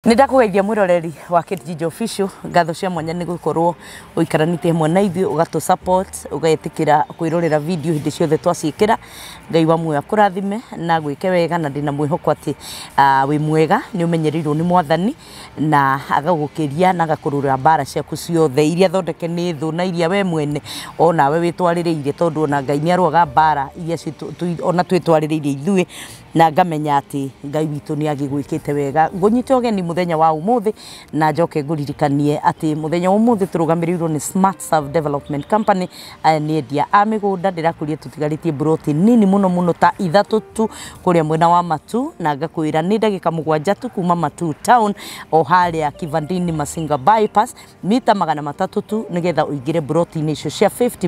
Nĩ ndakũgeithia mwĩroreri wa Kate Ginger Official. Ngatho cia mwanya nĩ gũkorwo ũikaranĩtie hamwe na ithuĩ, ũgatũ support, ũgetĩkĩra kwĩrorera video hĩndĩ ciothe twaciĩkĩra. Ngai wa muoyo akũrathime na gwĩke wega, na ndĩna mwĩhoko atĩ wĩ mwega, nĩ ũmenyereirwo nĩ Mwathani na agagũkĩria na agakũrũra mbara ciaku ciothe iria thondeke nĩ thũ na iria we mwene onawe wĩtwarĩrĩire, tondũ ona Ngai nĩ arũaga mbara iria ona twĩtwarĩrĩire ithuĩ, na ngamenya atĩ Ngai witũ nĩ agĩgwĩkĩte wega. Ngũnyite ũgeni mũthenya wa ũmũthĩ na njoke ngũririkanie atĩ mũthenya wa ũmũthĩ tũrũgamĩrĩirwo nĩ Smart Serve Development Company. Aya nĩ endia a mĩgũnda. Ndĩrakũria tũtigarĩtie mburoti nini mũno mũno ta ithatũ tu kũrĩa mwena wa Matu, na ngakwĩra nĩ ndagĩka 7 tu kuma Matu town, o harĩa Kivandini Masinga bypass, mita 300 tu nĩgetha ũingĩre mburoti-inĩ icio cia 50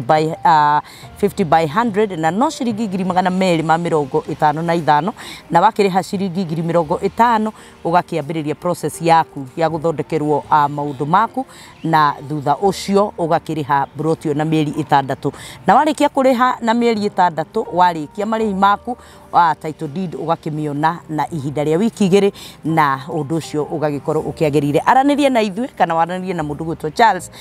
by 100, na no ciringi 255,000, na wakĩrĩha ciringi 50,000 ũgakĩambĩrĩria process yaku ya gũthondekerwo maũndũ maku, na thutha ũcio ũgakĩrĩha mburoti ĩyo na mĩeri 6, na warĩkia kũrĩha na mĩeri 6, warĩkia marĩhi maku, title deed ũgakĩmĩona na ihinda rĩa wiki 2, na ũndũ ũcio ũgagĩkorwo ũkĩagĩrĩire. Aranĩria na ithuĩ kana waranĩrie na mũndũ gwĩtwo Charles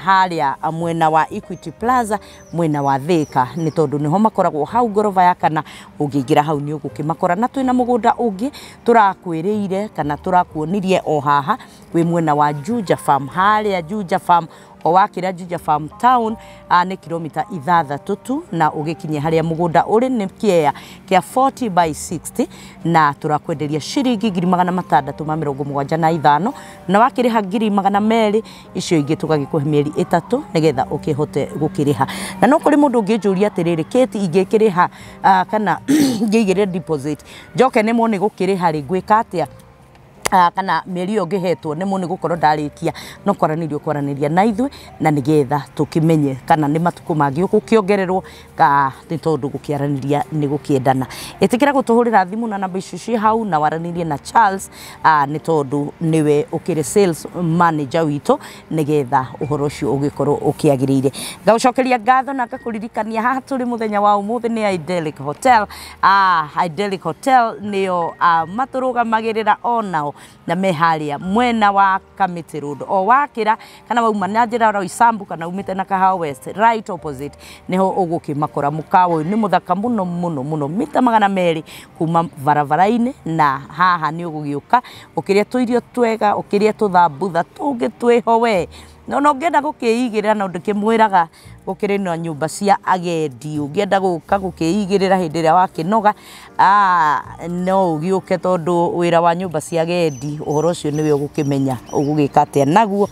harĩa mwena wa Equity Plaza, mwena wa Thika, nĩ tondũ nĩho makoragwo hau ngoroba ya kana. Ũngĩingĩra hau nĩ ũgũkĩmakora. Na twĩna mũgũnda ũngĩ tũrakwĩrĩire kana tũrakuonirie o haha wĩ mwena wa Juja Farm, harĩa Juja Farm, o wakĩra Juja Farm town, nĩ kilomita 6 tu, na ũgĩkinye harĩa mũgũnda ũrĩ nĩ kĩea kĩa 40 by 60, na tũrakwenderia ciringi 675,000, na wakĩrĩha 200,000 icio ingĩ tũgagĩkũhe mĩeri 3 nĩgetha ũkĩhote gũkĩrĩha. Na no kũrĩ mũndũ ũngĩnjũria atĩrĩrĩ, Kate, ingĩkĩrĩha kana ngĩigĩrĩre deposit njoke nĩmwo nĩ gũkĩrĩha rĩ, ngwĩka atĩa? Kana mĩeri ĩyo ngĩhetwo nĩmo nĩ gũkorwo ndarĩkia, no kwaranĩria kwaranĩria na ithuĩ na nĩgetha tũkĩmenye kana nĩ matukũ mangĩ ũgũkĩongererwo, nĩ tondũ gũkĩaranĩria nĩ gũkĩendana. Ĩtĩkĩra gũtũhũrĩra thimũ na namba icio ciĩ hau na waranĩrie na Charles, nĩ tondũ nĩwe ũkĩrĩ sales manager witũ, nĩgetha ũhoro ũcio ũgĩkorwo ũkĩagĩrĩire. Ngagũcokeria ngatho na ngakũririkania haha tũrĩ mũthenya wa ũmũthĩ nĩ Idyllic Hotel. Idyllic Hotel nĩo matũrũgamagĩrĩra onao, na me harĩa mwena wa Kamiti Road, o wakĩra kana wauma na njĩra Roysambu kana umĩte na Kahawa West, right opposite niho ũgũkĩmakora. Mũkawa ũyũ nĩ mũthaka mũno mũno mũno, mita 200 kuma barabara-inĩ, na haha nĩ ũgũgĩũka ũkĩrĩa tũirio twega, ũkĩrĩa tũthambutha tũngĩ twĩho we, no no ũngĩenda gũkĩigĩrĩra, no ndĩkĩmwĩraga gũkĩrĩ na nyũmba cia agendi, ũngĩenda gũka gũkĩigĩrĩra hĩndĩ ĩrĩa wakĩnoga, no ũgĩũke, tondũ wĩra wa nyũmba cia agendi ũhoro ũcio nĩwe ũgũkĩmenya ũgũgĩka atĩa naguo,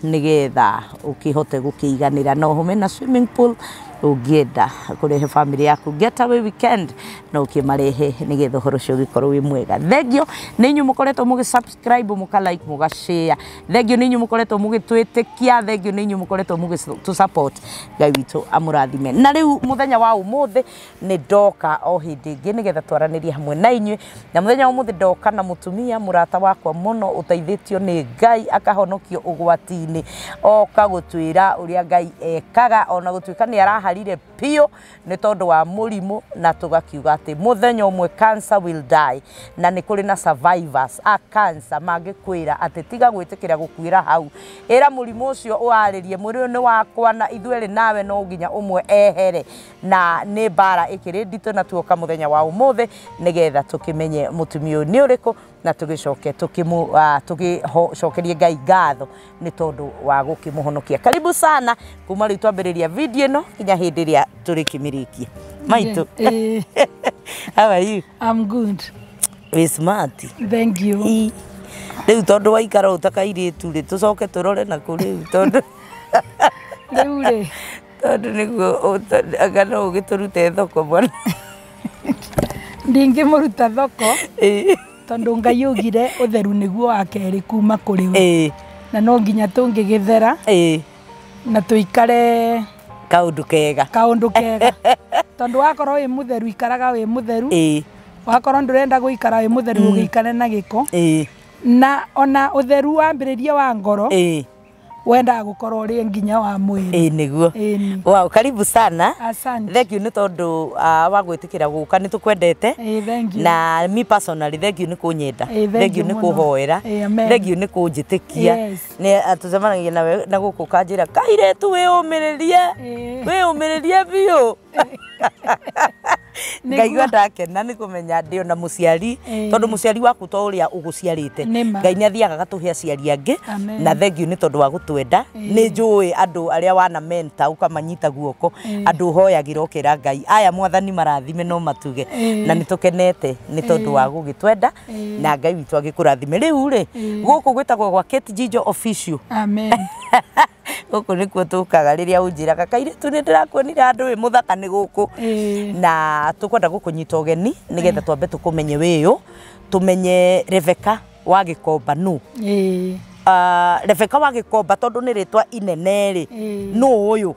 nĩgetha ũkĩhote gũkĩiganĩra. No home na swimming pool ũngĩenda kũrehe family yaku getaway weekend, no ũkĩmarehe nĩgetha ũhoro ũcio ũgĩkorwo wĩ mwega. Thengio nĩ inyuĩ mũkoretwo mũgĩ subscribe, mũka like, mũga share. Thengio nĩ inyuĩ mũkoretwo mũgĩtwĩtĩkia. Thengio nĩ inyuĩ mũkoretwo mũgĩtũ support. Ngai witũ amũrathime. Na rĩu mũthenya wa ũmũthĩ nĩ ndoka o hĩndĩ ĩngĩ nĩgetha twaranĩrie hamwe na inyuĩ, na mũthenya wa ũmũthĩ ndoka na mũtumia mũrata wakwa mũno ũteithĩtio nĩ Ngai akahonokio ũgwati-inĩ, oka gũtwĩra ũrĩa Ngai ekaga ona gũtuĩka nĩ araharire biũ nĩ tondũ wa mũrimũ, na tũgakiuga atĩ mũthenya ũmwe cancer will die, na nĩ kũrĩ na survivors a cancer mangĩkwĩra atĩ tiga gwĩtĩkĩra gũkuĩra hau, ĩra mũrimũ ũcio ũwarĩrie, mwĩrĩ ũyũ nĩ wakwa na ithuerĩ nawe no nginya ũmwe ehere, na nĩ mbara ĩkĩrĩ nditũ, na tuoka mũthenya wa ũmũthĩ nĩgetha tũkĩmenye mũtumia ũyũ nĩ ũrĩkũ, na tũgĩcoke tũgĩcokerie Ngai ngatho nĩ tondũ wa gũkĩmũhonokia. Karibu sana kuma rĩu twambĩrĩria video ĩno nginya hĩndĩ ĩrĩa tũrĩkĩmĩrĩkia. Maitũ, how are you? I'm good. Wĩ smart. Thank you. Rĩu tondũ waikara ũũ ta kairĩtu rĩ, tũcoke tũrore nakũ rĩu, tondũ Rĩu rĩ, tondũ nĩguo anga no ũgĩtũrute thoko mwana. Ndingĩmũruta thoko tondũ Ngai augire ũtheru nĩguo wa kerĩ kuma kũrĩ we, na no nginya tũngĩgĩthera na tũikare kaũndũ kega, kaũndũ kega, tondũ wakorwo wĩ mũtheru ikaraga wĩ mũtheru, wakorwo ndũrenda gũikara wĩ mũtheru ũgĩikare na gĩko, na ona ũtheru wambĩrĩria wa ngoro, Wendaga gũkorwo ũrĩ nginya wa mwĩrĩ. Ĩĩ nĩguo. Ĩni. Wow, karibu sana. Asante. Thank you nĩ tondũ wa gwĩtĩkĩra gũka, nĩ tũkwendete. Ĩĩ, thank you. Na me personally, thank you nĩ kũnyenda. Ĩĩ, thank Thank you you nĩ mũno. kũhoera. Ĩĩ, amen. Thank you nĩ kũnjĩtĩkia. Yes. Nĩ tũcemanagia nawe na gũkũ ũkanjĩra kairĩtu wĩyũmĩrĩrie. Ĩĩ. Wĩyũmĩrĩrie biũ. Nĩguo. Ngaigua ndakena nĩ kũmenya ndĩ ona mũciari, Ĩĩ. tondũ mũciari waku to ũrĩa ũgũciarĩte. Nĩma. Ngai nĩ athiaga agatũhe aciari angĩ. Amen. Na thank you nĩ tondũ wa gũtwenda. Nĩ njũĩ andũ arĩa wana mentor ũkamanyita guoko, andũ ũhoyagĩra ũkera Ngai aya mwathani marathime no matuge. Ĩĩ. Na nĩ tũkenete nĩ tondũ wa gũgĩtwenda, na Ngai witũ agĩkũrathime. Rĩu rĩ, gũkũ gwĩtagwo gwa Kate Njijo Official. Amen. Gũkũ nĩkuo tũkaga rĩrĩa ũnjĩraga kairĩtu nĩ ndĩrakuonire handũ wĩ mũthaka, nĩ gũkũ. Ĩĩ. Na tũkwenda gũkũnyita ũgeni nĩgetha twambe tũkũmenye wĩyũ, tũmenye Rebecca wa Gĩkomba nũ. Ĩĩ. Rebecca wa Gĩkomba tondũ nĩ rĩtwa inene rĩ, Ĩĩ. nũ ũyũ?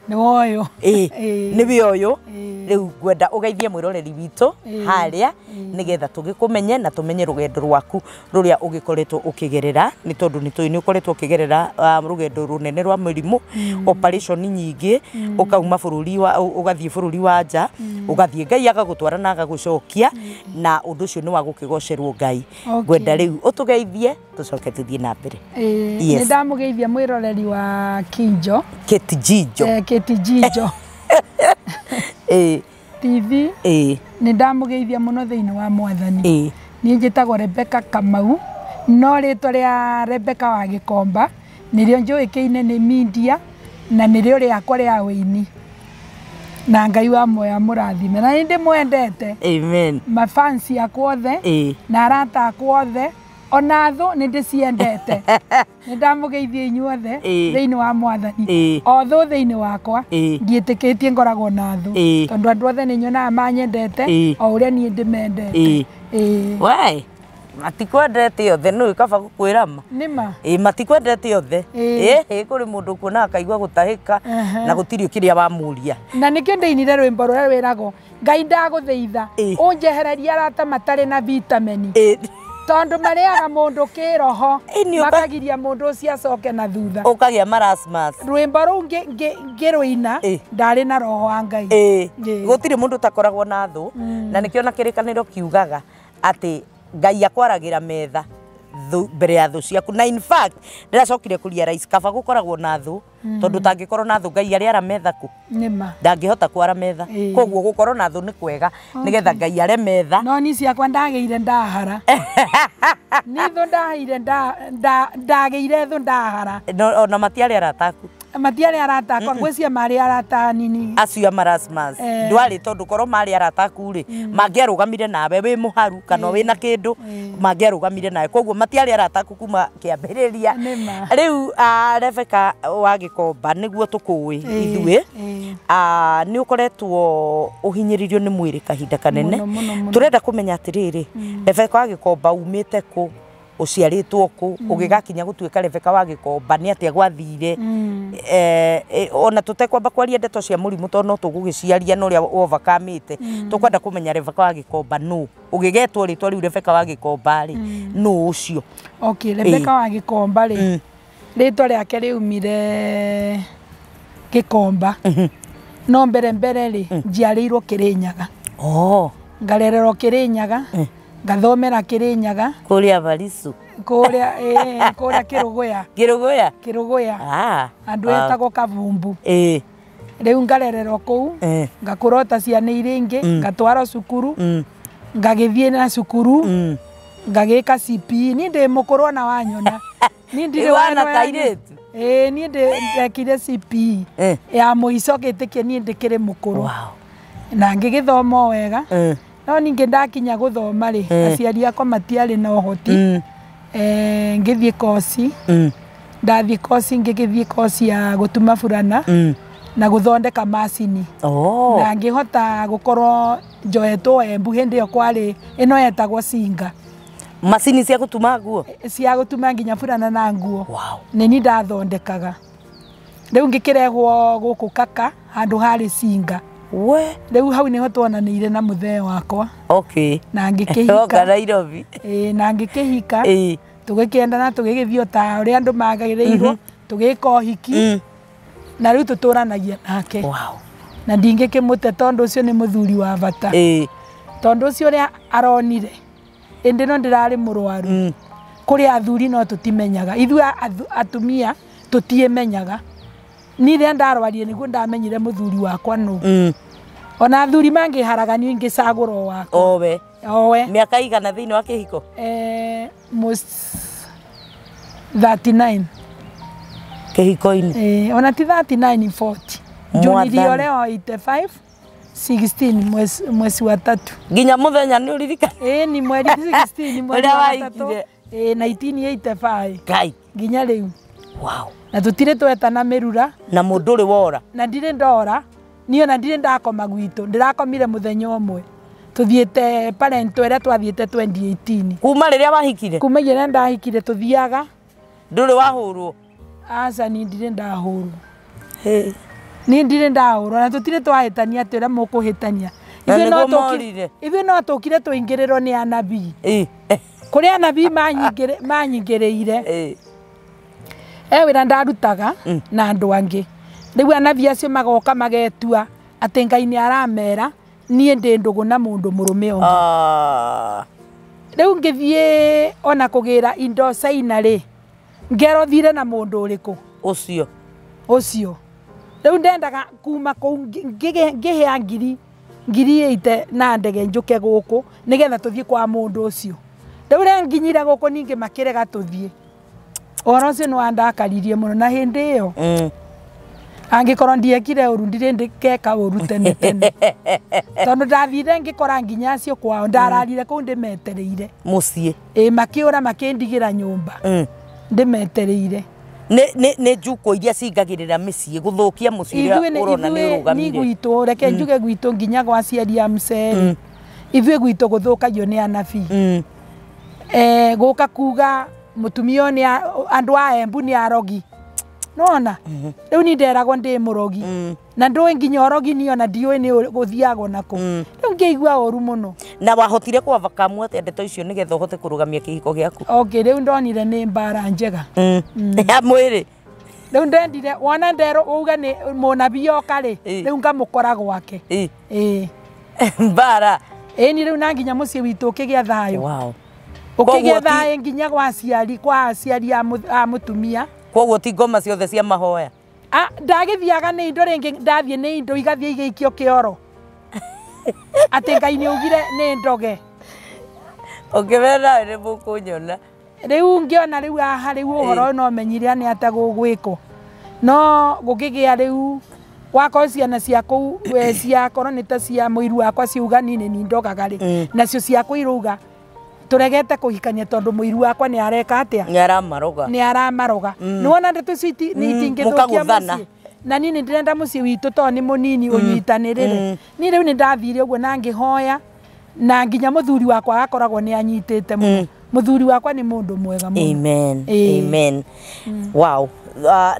Nĩ woyũ. Ĩĩ, Ĩĩ. nĩwe ũyũ. Ĩĩ. Rĩu ngwenda ũgeithie mwĩroreri witũ Ĩĩ. harĩa nĩgetha tũgĩkũmenye na tũmenye rũgendo rwaku rũrĩa ũgĩkoretwo ũkĩgerera, nĩ tondũ nĩ tũĩ nĩ ũkoretwo ũkĩgerera rũgendo rũnene rwa mĩrimũ, operation nyingĩ, ũkauma bũrũri wa ũgathiĩ bũrũri wa nja, ũgathiĩ Ngai agagũtwara na agagũcokia, na ũndũ ũcio nĩ wa gũkĩgocerwo Ngai. Okay. Ngwenda rĩu ũtũgeithie tũcoke tũthiĩ na mbere. Ĩĩ, Yes. nĩ ndamũgeithia mwĩroreri wa Kinjo. Kate Njijo. Kate Njijo Ĩĩ. TV. Ĩĩ. Nĩ ndamũgeithia mũno thĩinĩ wa mwathani. Ĩĩ. Niĩ njĩtagwo Rebecca Kamau, no rĩtwa rĩa Rebecca wa Gĩkomba nĩrĩo njũĩkaine nĩ media na nĩrĩo rĩakwa rĩa wĩini, na Ngai wa muoyo amũrathime, na nĩ ndĩmwendete. Amen. Mafansi akwa othe Ĩĩ. na arata akwa othe, ona thũ nĩ ndĩciendete. Nĩ ndamũgeithia inyuothe Ĩĩ. thĩinĩ wa mwathani. Ĩĩ. O thũ thĩinĩ wakwa Ĩĩ. ndiĩtĩkĩtie ngoragwo na thũ, Ĩĩ. tondũ andũ othe nĩ nyonaga manyendete Ĩĩ. o ũrĩa niĩ ndĩmendete. Ĩĩ. Ĩĩ. We matikwendete othe, nĩ kaba gũkwĩra ma. Nĩma. Ĩĩ, matikwendete othe. Ĩĩ. Ĩĩ, kũrĩ mũndũ ũkuona akaigua gũtahĩka Ehe. na gũtirĩ kĩrĩa wamũria. Na nĩkĩo ndĩinire rwĩmbo rũrĩa rwĩragwo Ngai ndagũthaitha Ĩĩ. ũnjehererie arata matarĩ na vitamini, Ĩĩ. tondũ marĩaga mũndũ kĩroho, Ĩĩ, nĩ makagiria mũndũ ũcio acoke na thutha. Ũkagĩa marasmus. Rwĩmbo rũu ngĩrũina Ĩĩ. ndarĩ na roho wa Ngai. Ĩĩ. Ĩĩ. Gũtirĩ mũndũ ũtakoragwo na thũ, na nĩkĩo na kĩrĩkanĩro kiugaga atĩ Ngai akwaragĩra metha mbere ya thũ ciaku. Na in fact ndĩracokire kũria rais kaba gũkoragwo na thũ, tondũ ũtangĩkorwo na thũ Ngai arĩ ara metha kũ? Nĩma. Ndangĩhota kwara metha. Ĩĩ. Koguo gũkorwo na thũ nĩ kwega nĩgetha Ngai are metha. No ni ciakwa ndagĩire ndahara, ni thũ ndaheire ndagĩire thũ ndahara. No, ona matiarĩ arata aku. Matiarĩ arata akwa, ngwĩciria marĩ arata nini. Acio a marasmus. Eh. Ndwarĩ, tondũ korwo marĩ arata aku rĩ, mangĩarũgamire nawe wĩ mũharu kana wĩna kĩndũ, mangĩarũgamire nawe. Koguo matiarĩ arata aku kuma kĩambĩrĩria. Nĩma. Rĩu Rebecca wa Gĩkomba nĩguo tũkũĩ Ĩĩ, ithuĩ. ĩĩ. Nĩ ũkoretwo ũhinyĩrĩirio nĩ mwĩrĩ kahinda kanene. Mũno, mũno, mũno. Tũrenda kũmenya atĩrĩrĩ, Rebecca wa Gĩkomba umĩte kũ, ũciarĩtwo kũ, ũgĩgakinya gũtuĩka Rebecca wa Gĩkomba nĩ atĩa gwathire? Ona tũtekwamba kwaria ndeto cia mũrimũ tondũ no tũgũgĩciaria na ũrĩa overcome-ĩte, tũkwenda kũmenya Rebecca wa Gĩkomba nũ, ũgĩgetwo rĩtwa rĩu Rebecca wa Gĩkomba rĩ, nũ ũcio? Okay, Rebecca wa Gĩkomba rĩ, rĩtwa rĩake rĩumire Gĩkomba, no mbere mbere rĩ, njiarĩirwo Kĩrĩnyaga. Oh. Ngarererwo Kĩrĩnyaga, ngathomera Kĩrĩnyaga. Kũrĩa Barisu. Kũrĩa, ĩĩ, kũrĩa Kĩrũgũya. Kĩrũgũya. Kĩrũgũya. Ah. Andũ etagwo Kavumbu. Ĩĩ. Rĩu ngarererwo kũu, Eh. ngakũra ta ciana iria ingĩ, ngatwarwo cukuru, ngagĩthiĩ na cukuru, ngagĩka CPE. Niĩ ndĩ mũkũrũ ona wanyona, niĩ ndirĩ Ĩ, wana wa- kairĩtu? Ĩĩ, niĩ ndekire CPE Eh. ya mũico ngĩtĩkia niĩ ndĩkĩrĩ mũkũrũ. Wow. Na ngĩgĩthoma o wega, Eh. no ningĩ ndakinya gũthoma rĩ, aciari akwa matiarĩ na ũhoti. Ngĩthiĩ koci. Ndathiĩ koci, ngĩgĩthiĩ koci ya gũtuma burana na gũthondeka macini. Oh. Na ngĩhota gũkorwo njoetwo Embu hĩndĩ ĩyo kwarĩ ĩno yetagwo Singa. Macini cia gũtuma nguo? Cia gũtuma nginya burana na nguo. Wow. Nĩ niĩ ndathondekaga. Rĩu ngĩkĩrehwo gũkũ Kaka handũ harĩ Singa. We. Rĩu hau nĩho twonanĩire na mũthee wakwa. Okay. Na Oka ngĩkĩhika. Nairobi. Ĩĩ, na ngĩkĩhika. Ĩĩ. Tũgĩkĩendana, tũgĩgĩthiĩ o ta ũrĩa andũ magĩrĩirwo. Tũgĩka ũhiki na rĩu tũtũranagia nake. Wow. Na ndingĩkĩmũte tondũ ũcio nĩ mũthuri wa bata. Tondũ ũcio ũrĩa aronire ĩndĩ no ndĩrarĩ mũrwaru. Kũrĩ athuri no tũtimenyaga, ithuĩ atumia tũtiĩmenyaga. Niĩ rĩrĩa ndarwarire nĩguo ndamenyire mũthuri wakwa nũ. Ona athuri mangĩharagania ingĩcagũra o wakwa. Owe. Owe. Mĩaka igana thĩinĩ wa kĩhiko? Most 39. Kĩhiko-inĩ? Ona ti 39, 40. Juni niliolewa 85 16 mwezi wa tatu. Nginya muthenya ni uririkana? Ni mweri 16 mweri wa tatu. 1985. Ngai. Nginya riu. Wow. Na tutire twetana mirura. Na mundu uri wora. Na ndire ndora. Niyo na ndire ndakoma gwitu. Ndirakomire muthenya umwe. Tuthiete parent ĩrĩa twathiĩte 2018. Kuma rĩrĩa wahikire? Kuma rĩrĩa ndahikire tuthiaga. Ndũrĩ wahũrwo? Aca ni ndire ndahũrwo. Ni ndire ndahũrwo na tutire twahĩtania atĩ ũrĩa mũkũhĩtania. Ithuĩ no tũkire tũingĩrĩrwo nĩ anabii. Kũrĩ anabii manyingĩrĩire. Wĩra ndarutaga na andũ angĩ. Rĩu anabii acio magoka magetua atĩ Ngai nĩ aramera niĩ ndĩ ndũgũ na mũndũ mũrũme ũngĩ. Rĩu ngĩthiĩ ona kũgĩra indo China rĩ, ngerwo thire na mũndũ ũrĩkũ? Ũcio. Ũcio. Rĩu ndendaga kuma kũu ngĩhĩa ngiri 8 na ndege njũke gũkũ nĩgetha tũthiĩ kwa mũndũ ũcio. Rĩu rĩrĩa nginyire gũkũ ningĩ makĩrega tũthiĩ. Ũhoro ũcio nĩwandakaririe mũno na hĩndĩ ĩyo. Angĩkorwo ndiekire ũru ndirĩ ndĩkeka ũru tene tene. Tondũ ndathire ngĩkora nginya acio kwao ndararire kũu ndĩmetereire. Mũciĩ. Makĩũra makĩndigĩra nyũmba. Ndĩmetereire. Nĩ njuko iria cingagĩrĩra mĩciĩ gũthũkia mũciĩ ũrĩa ũrona nĩ ũrũgamire. Ni gwitũ reke njuge gwitũ nginya gwa aciari a mũcere. Ithuĩ gwitũ gũthũkagio nĩ anabii. Gũka kuga mũtumia nĩ andũ a Embu nĩ arogi. Nona rĩu ni nderagwo ndĩ mũrogi. Na ndũĩ nginya ũrogi niĩ ona ndiũĩ nĩ gũthiagwo nakũ. Rĩu ngĩigua ũru mũno. Na wahotire kũovercome atĩa ndeto icio nĩgetha ũhote kũrũgamia kĩhiko gĩaku? Okay, rĩu ndonire nĩ mbara njega. Ya mwĩrĩ. Rĩu ndendire wona nderwo uge nĩ mũnabii oka rĩ, rĩu ngamũkora gwake. Mbara. Ĩni rĩu na nginya mũciĩ witũ ũkĩgĩa thayũ. Wow. Ũkĩgĩa thayũ nginya gwa aciari, kwa aciari a mũtumia. Koguo ti ngoma ciothe cia mahoya. Ndagĩthiaga nĩ indo rĩngĩ ndathiĩ nĩ indo igathiĩ igĩikio kĩoro. Atĩ Ngai nĩ augire nĩ ndoge. Ũngĩmera nĩ mũkũnyona. Rĩu ngĩona rĩu haha rĩu ũhoro no menyire nĩ atĩa gũgwĩkwo. No gũkĩgĩa rĩu wakorwo ciana cia kũu ciakorwo nĩ ta cia mũiru wakwa ciuga niĩ nĩ ndogaga rĩ. Nacio ciakwa irauga turegete kuhikania tondu muiru wakwa ni areka atia? Ni aramaroga. Ni aramaroga. Ni wona ndeto icio ni itingithukia mucii. Na ni ndirenda mucii witu to ni munini unyitanirire. Ni riu ni ndathire uguo na ngihoya na nginya muthuri wakwa agakoragwo ni anyitite muno. Muthuri wakwa ni mundu mwega muno. Amen. Amen. Wow.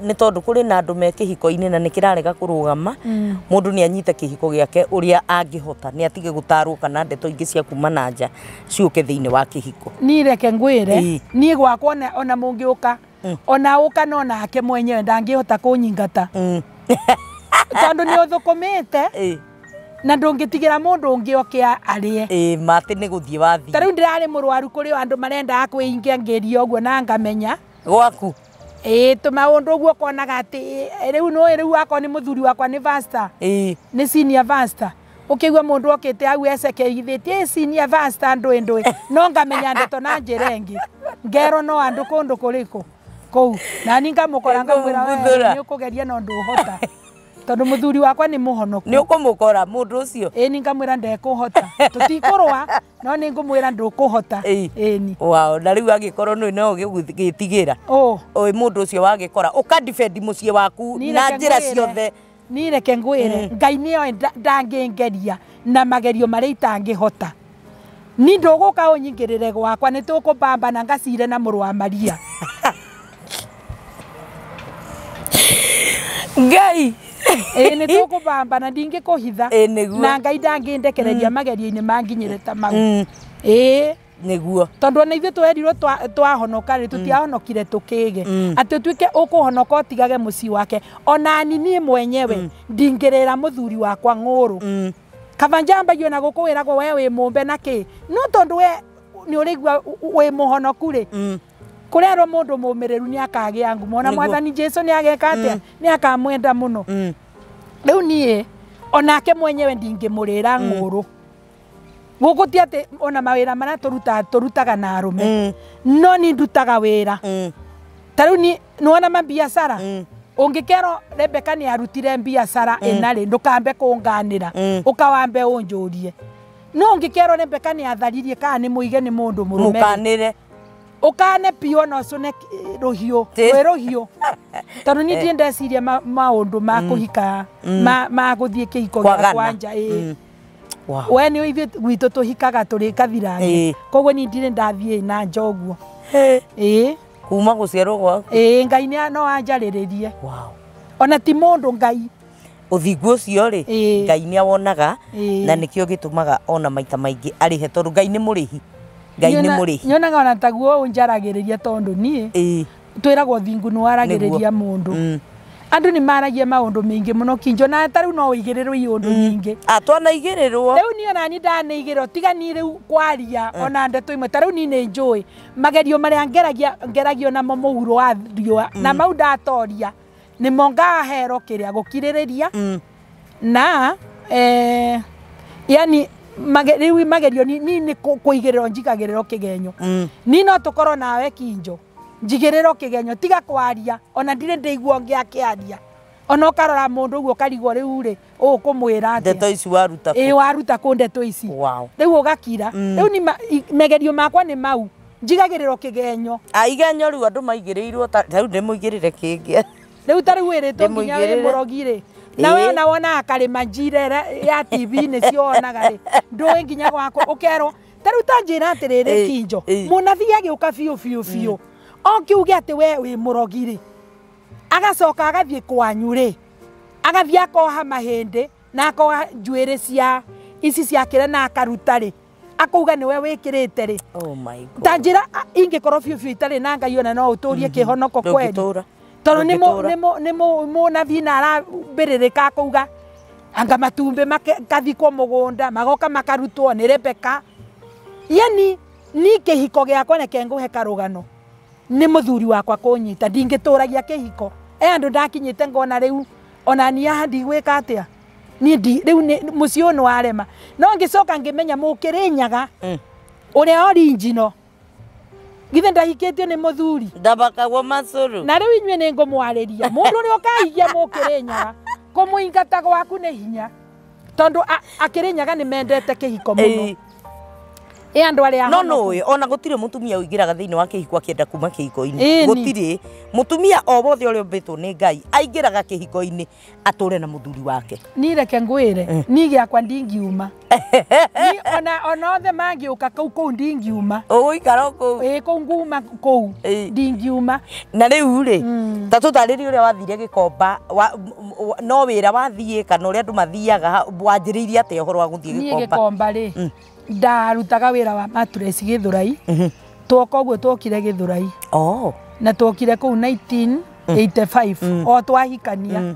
Nĩ tondũ kũrĩ na andũ me kĩhiko-inĩ na nĩ kĩrarega kũrũgama. Mũndũ nĩ anyite kĩhiko gĩake ũrĩa angĩhota, nĩ atige gũtarwo kana ndeto ingĩ cia kuma na nja ciũke thĩinĩ wa kĩhiko. Niĩ reke ngwĩre, niĩ gwakwa ona mũngĩũka, ona ũka no nake mwenyewe ndangĩhota kũnyingata. Tondũ nĩ ũthũkũmĩte na ndũngĩtigĩra mũndũ ũngĩ oke arĩe. Matĩ nĩ gũthiĩ wathiĩ. Ta rĩu ndĩrarĩ mũrwaru kũrĩ andũ marendaga kwĩingĩangĩria ũguo na ngamenya. Gwaku? Tũmaũndũ ũguo ũkonaga atĩ rĩu nĩũĩ rĩu akorwo nĩ mũthuri wakwa nĩ pastor. Nĩ senior pastor. Ũkĩigua mũndũ okĩte hau ecekeithĩtie senior pastor ndũĩ ndũĩ. No ngamenya ndeto na njĩra ĩngĩ. Ngerwo no andũ kũndũ kũrĩkũ kũu. Na niĩ ngamũkora ngamwĩra we nĩ ũkũgeria no ndũhota. Tondũ mũthuri wakwa nĩ mũhonoku. Nĩ ũkũmũkora mũndũ ũcio? Ĩni ngamwĩra ndekũhota. Tũtikũrũa no nĩ ngũmwĩra ndũkũhota. Ĩni. Wow, na rĩu angĩkorwo nĩ no ũgĩtigĩra. Ũĩ mũndũ ũcio wagĩkora ũka defend mũciĩ waku na njĩra ciothe. Niĩ reke ngwĩre Ngai nĩoĩ ndangĩngeria na magerio marĩa itangĩhota. Niĩ ndũgũka ũnyingĩrĩre gwakwa nĩ tũkũbambana ngacire na mũrũ wa Maria. Ngai. Nĩ tũkũbambana ndingĩkũhitha. Na Ngai ndangĩndekereria magerio-inĩ manginyĩre ta mau. Nĩguo. Tondũ ona ithuĩ twerirwo twahonoka rĩ, tũtiahonokire tũkĩge. Atĩ ũtuĩke ũkũhonoka ũtigage mũciĩ wake. Ona niĩ mwenyewe ndingĩrĩra mũthuri wakwa ng'ũrũ. Kaba njambagio na gũkũ wĩragwo we wĩ mũmbe na kĩ. No tondũ we nĩ ũrĩigua wĩ mũhonoku rĩ, kũrerwo mũndũ mũmĩrĩru nĩ akagĩa ngumo. Ona Mwathani Jesu nĩ ageka atĩa? Nĩ akamwenda mũno. Rĩu niĩ onake mwenyewe ndingĩmũrĩra ng'ũrũ. Gũkũ ti atĩ ona mawĩra marĩa tũrutaga na arũme, no niĩ ndutaga wĩra. Ta rĩu niĩ nĩwona mambiacara, ũngĩkerwo Rebecca nĩ arutire mbiacara ĩna rĩ, ndũkambe kũnganĩra, ũkawambe ũnjũrie. No ũngĩkerwo Rebecca nĩ atharirie kana nĩ mũige nĩ mũndũ mũrũme, mũkanĩre. Ũkane piũ na ũcũne rũhiũ, rwĩ rũhiũ. Tondũ niĩ ndirĩ ndeciria maũndũ ma kũhika, ma gũthiĩ kĩhiko gĩakwa nja. We nĩ ithuĩ gwitũ tũhikaga tũrĩ kathirange. Koguo niĩ ndirĩ ndathiĩ na nja ũguo. Ĩĩ. Kuma gũciarwo gwaku. Ĩĩ, Ngai no anjarĩrĩrie. Ona ti mũndũ Ngai. Ũthingu ũcio rĩ, Ngai nĩ awonaga na nĩkĩo gĩtũmaga ona maita maingĩ arĩhe tondũ Ngai nĩ mũrĩhi. Ngai nĩ mũrĩhi. Nyonaga ona taguo ũnjaragĩrĩria tondũ niĩ twĩragwo ũthingu nĩ waragĩrĩria mũndũ. Andũ nĩ maragia maũndũ maingĩ mũno Kinjo, na ta rĩu no ũigĩrĩrwo iũndũ nyingĩ. Twanaigĩrĩrwo. Rĩu niĩ ona niĩ ndanaigĩrĩrwo, tiga niĩ rĩu kwaria ona ndeto imwe. Ta rĩu niĩ nĩ njũĩ magerio marĩa ngeragio namo mũhuro wa riũa, na mau ndatoria nĩmo ngahero kĩrĩa gũkirĩrĩria na yani rĩu magerio niĩ nĩ kũigĩrĩrwo njigagĩrĩrwo kĩgenyo. Niĩ no tũkorwo nawe Kinjo, njigĩrĩrwo kĩgenyo, tiga kwaria ona ndirĩ ndĩigua ũngĩ akĩaria. Ona ũkarora mũndũ ũguo ũkarigwo rĩu rĩ, ũkũmwĩra atĩa? Ndeto ici waruta kũ? Ĩĩ, waruta kũ ndeto ici? Rĩu ũgakira. Rĩu nĩ magerio makwa nĩ mau, njigagĩrĩrwo kĩgenyo. Igenyo rĩu andũ maigĩrĩirwo ta rĩu ndĩmũigĩrĩre kĩngĩ. Rĩu ta rĩu wĩrĩtwo nginya wĩ mũrogi rĩ, na we ona wonaga karĩma njira ya TV-inĩ cio wonaga rĩ, ndũĩ nginya gwakwa ũkerwo. Ta rĩu ta njĩra atĩrĩrĩ Kinjo, mũnabii agĩũka biũ biũ biũ, okiuge atĩ we wĩ mũrogi rĩ, agacoka agathiĩ kwanyu rĩ, agathiĩ akoha mahĩndĩ na akoha njuĩrĩ cia ici cia kĩrĩa na akaruta rĩ, akauga nĩwe wĩkĩrĩte rĩ. Oh my God. Ta njĩra ingĩkorwo biũ biũ itarĩ na Ngai ona no ũtũrie kĩhonoko kweli. Tondũ nĩ mũnabii na arambĩrĩrĩka akauga anga matumbĩ makathikwo mũgũnda magoka makarutwo nĩ Rebecca. Yani ni kĩhiko gĩakwa reke ngũhe karũgano nĩ mũthuri wakwa kũnyita, ndingĩtũragia kĩhiko. Andũ ndakinyĩte ngona rĩu ona niĩ haha ndigwĩka atĩa, niĩ rĩu mũciĩ ũyũ nĩ warema. No ngĩcoka ngĩmenya mũkĩrĩnyaga ũrĩa original, githĩ ndahikĩtio nĩ mũthuri ndabakagwo macũrũ. Na rĩu inyuĩ nĩ ngũmwarĩria mũndũ ũrĩa ũkahikia mũkĩrĩnyaga kũmũingata gwaku nĩ hinya, tondũ akĩrĩnyaga nĩ mendete kĩhiko mũno. Andũ arĩa no nũĩ ona gũtirĩ mũtumia ũingĩraga thĩinĩ wa kĩhiko akĩenda kuma kĩhiko-inĩ. Gũtirĩ mũtumia o wothe ũrĩa ũmbĩtwo nĩ Ngai aingĩraga kĩhiko-inĩ atũre na mũthuri wake. Niĩ reke ngwĩre, niĩ gĩakwa ndingiuma. Niĩ ona othe mangĩũka kũu kũu ndingiuma. Ũgũikara kũu? Ĩĩ, kũu nguma kũu ndingiuma. Na rĩu rĩ, ta tũtarĩrie ũrĩa wathire Gĩkomba, no wĩra wathiĩ kana ũrĩa andũ mathiaga, wanjĩrĩirie atĩa ũhoro wa gũthiĩ Gĩkomba? Niĩ Gĩkomba rĩ, ndarutaga wĩra wa mattress Gĩthũrai. Twoka ũguo twokire Gĩthũrai. Na twokire kũu 1985 o twahikania.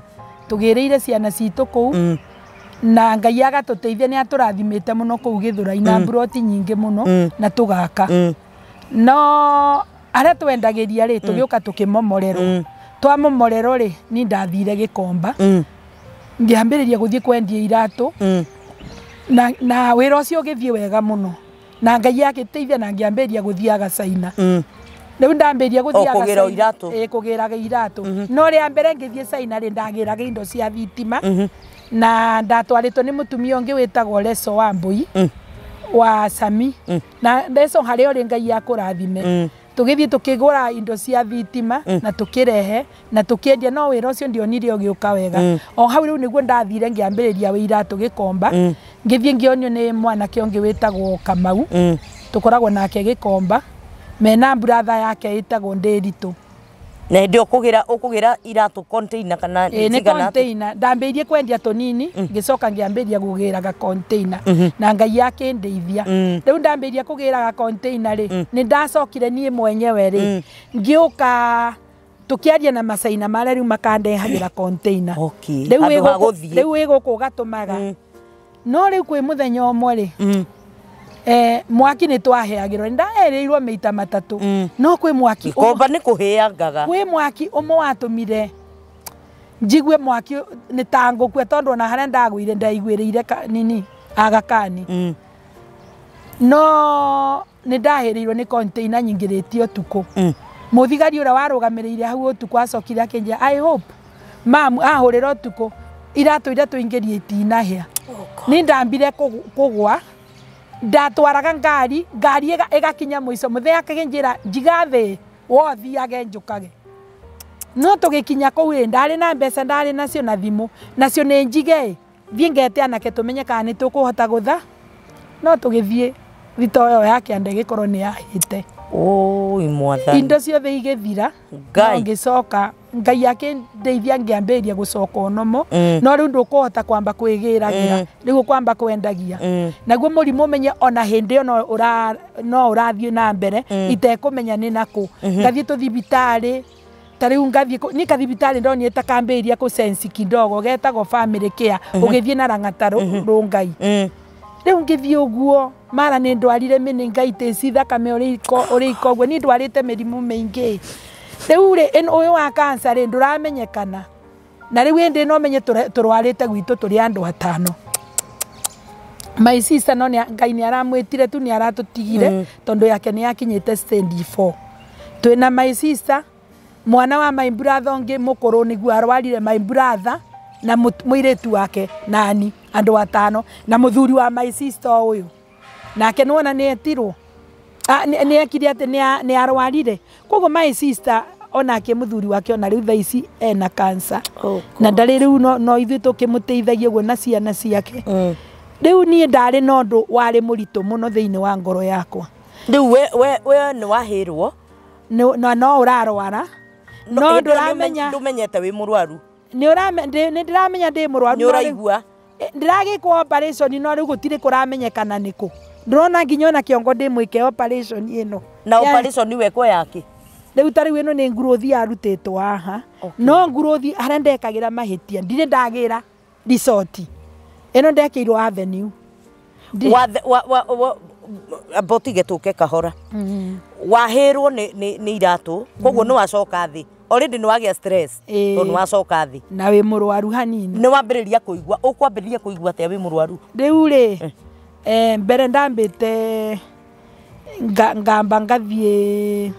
Tũgĩrĩire ciana citũ kũu. Na Ngai agatũteithia nĩ atũrathimĩte mũno kũu Gĩthũrai na mburoti nyingĩ mũno na tũgaka. No arĩa twendagĩria rĩ, tũgĩũka tũkĩmomorerwo. Twamomorerwo rĩ, niĩ ndathire Gĩkomba. Ngĩambĩrĩria gũthiĩ kwendia iratũ. Na wĩra ũcio ũgĩthiĩ wega mũno. Na Ngai agĩteithia na ngĩambĩrĩria gũthiaga Caina. Rĩu ndambĩrĩria gũthiaga Caina. Ĩĩ, kũgĩraga iratũ. No rĩa mbere ngĩthiĩ Caina rĩ, ndagĩraga indo cia thitima. Na ndatwarĩtwo nĩ mũtumia ũngĩ wĩtagwo Leso wa Mbui wa Sami. Na Leso harĩa ũrĩ Ngai akũrathime. Tũgĩthiĩ tũkĩgũra indo cia thitima na tũkĩrehe na tũkĩendia, no wĩra ũcio ndionire ũgĩũka wega. O hau rĩu nĩguo ndathire ngĩambĩrĩria wĩra Gĩkomba. Ngĩthiĩ ngĩonio nĩ mwanake ũngĩ wĩtagwo Kamau. Tũkoragwo nake Gĩkomba. Mena brother yake ĩtagwo Ndĩritũ. Na hĩndĩ ĩyo ũkũgĩra iratũ container kana Ĩĩ nĩ cigana atĩa? container ndambĩirie kwendia tũnini ngĩcoka ngĩambĩrĩria gũgĩraga container na Ngai akĩndeithia. Rĩu ndambĩrĩria kũgĩraga container rĩ, nĩ ndacokire niĩ mwenyewe rĩ ngĩũka tũkĩaria na macaina marĩa rĩu makandehagĩra container. Okay. Rĩu Handũ ha gũthiĩ. Rĩu wĩ gũkũ ũgatũmaga. No rĩu kwĩ mũthenya ũmwe rĩ, mwaki nĩ twaheagĩrwo, nĩ ndaerĩirwo mĩita matatũ, no kwĩ mwaki Gĩkomba nĩ kũhĩangaga. Kwĩ mwaki ũmwe watũmire njigue mwaki nĩ ta ngũkue, tondũ ona harĩa ndagũire ndaiguĩrĩire nini Aga Khan. No nĩ ndahĩrĩirwo nĩ container nyingĩrĩtie ũtukũ. Mũthigari ũrĩa warũgamĩrĩire hau ũtukũ acokire akĩnjĩra, I hope mamu ahũrĩra ũtukũ iratũ iria tũingĩrie itinahĩa. Nĩ ndambire kũgwa, ndatwaraga ngari, ngari ĩgakinya mũico, mũthee akĩnjĩra njiga thĩ wothiage njũkage. No tũgĩkinya kũu rĩ, ndarĩ na mbeca, ndarĩ nacio na thimũ, nacio nĩ njige thiĩ ngete anake tũmenye kana nĩ tũkũhota gũtha. No tũgĩthiĩ thito ĩyo ya kĩanda ĩgĩkorwo nĩ yahĩte. Oi mwathani. Indo ciothe igĩthira. Ngai. No ngĩcoka Ngai akĩndeithia ngĩambĩrĩria gũcoka onomo. No rĩu ndũkũhota kwamba kwĩgĩragĩra, rĩu ũkwamba kwendagia. Naguo mũrimũ ũmenye ona hĩndĩ ĩyo no ũrathiĩ na mbere itekũmenya nĩ nakũ. Ngathiĩ tũthibitarĩ, ta rĩu ngathiĩ niĩ kathibitarĩ ndonire ta kambĩrĩria kũ sense kidogo getagwo family care, ũgĩthiĩ na Lang'ata Rũngai. Rĩu ngĩthiĩ ũguo mara nĩ ndwarire meningitis, thakame ũrĩ iko ũguo, niĩ ndwarĩte mĩrimũ mĩingĩ. Rĩu rĩ ũyũ wa cancer rĩ ndũramenyekana. Na rĩu ĩndĩ no menye tũrwarĩte gwitũ tũrĩ andũ atano. My sister no Ngai nĩ aramwĩtire tu, nĩ aratũtigire tondũ yake nĩ yakinyĩte stage 4. Twĩna my sister, mwana wa my brother ũngĩ mũkũrũ nĩguo arwarire, my brother na mũirĩtu wake nani, andũ atano, na mũthuri wa my sister ũyũ nake nĩwona nĩ etirwo, nĩ ekire atĩ nĩ arwarire. Koguo my sister onake mũthuri wake ona rĩu thaa ici ena cancer. Na ndarĩ rĩu no ithuĩ tũkĩmũteithagia ũguo na ciana ciake. Rĩu niĩ ndarĩ na ũndũ warĩ mũritũ mũno thĩinĩ wa ngoro yakwa. Rĩu we nĩ wahĩrwo? No ũrarwara. No ndũramenya. Ndũmenyete wĩ mũrwaru. Nĩ ndĩramenya ndĩ mũrwaru. Nĩ ũraigua? Ndĩragĩkwo operation no rĩu gũtirĩ kũramenyekana nĩkũ. Ndĩrona nginya ona kĩongo ndĩmwĩke operation ĩno. Na operation wekwo yake? Rĩu ta rĩu ĩno nĩ nguruthi yarutĩtwo haha. No nguruthi harĩa ndekagĩra mahĩtia ndirĩ ndagĩra resort. Ĩno ndekĩirwo avenue. Amba ũtige tũke kahora. Wahĩrwo nĩ iratũ, koguo nĩ wacoka thĩ. Already nĩ wagĩa stress tondũ nĩ wacoka thĩ. Na wĩ mũrwaru hanini. Nĩ wambĩrĩria kũigua, ũkwambĩrĩria kũigua atĩa wĩ mũrwaru? Rĩu rĩ, mbere ndambĩte ngamba ngathiĩ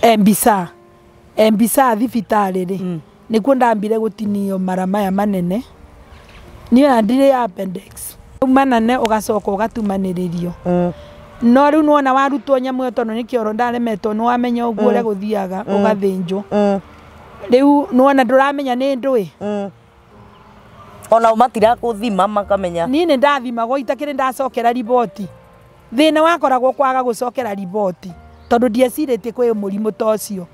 Embisa. Embisa thibitarĩ rĩ, nĩkuo ndambire gũtinio mara maya manene. Niĩ ona ndirĩ appendix. Manene ũgacoka ũgatumanĩrĩrio. No rĩu nĩwona warutwo nyamũ ĩyo tondũ nĩ kĩoro ndaremetwo, nĩwamenya ũguo ũrĩa gũthiaga, ũgathĩnjwo. Rĩu nĩwona ndũramenya nĩ ndũĩ. Ona matirakũthima makamenya. Niĩ nĩ ndathimagwo itakĩrĩ ndacokera riboti. Thĩna wakoragwo kwaga gũcokera riboti tondũ ndiecirĩtie kwĩ mũrimũ ta ũcio.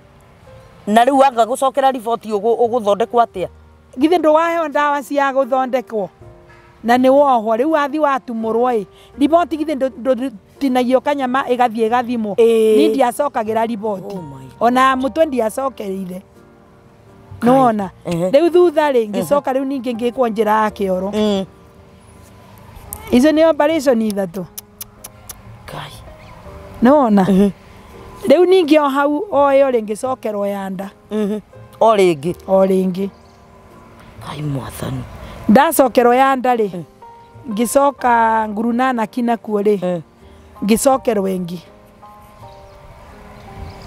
Na rĩu waga gũcokera riboti ũgũthondekwo atĩa? Githĩ ndũwaheo ndawa cia gũthondekwo na nĩ wohwo, rĩu wathi watumũrwo ĩ riboti githĩ ndũtinagio kanyama ĩgathiĩ ĩgathimwo. Niĩ ndiacokagĩra riboti ona mũtwe ndiacokereire. Nĩwona rĩu thutha rĩ ngĩcoka rĩu ningĩ ngĩkwo njĩra ya kĩoro. Icio nĩ operation ithatũ. Nĩwona rĩu ningĩ o hau o ĩyo rĩ ngĩcokerwo ya nda. O rĩngĩ. O rĩngĩ. Ngai mwathani. Ndacokerwo ya nda rĩ, ngĩcoka ngurunana kinakuo rĩ, ngĩcokerwo ĩngĩ.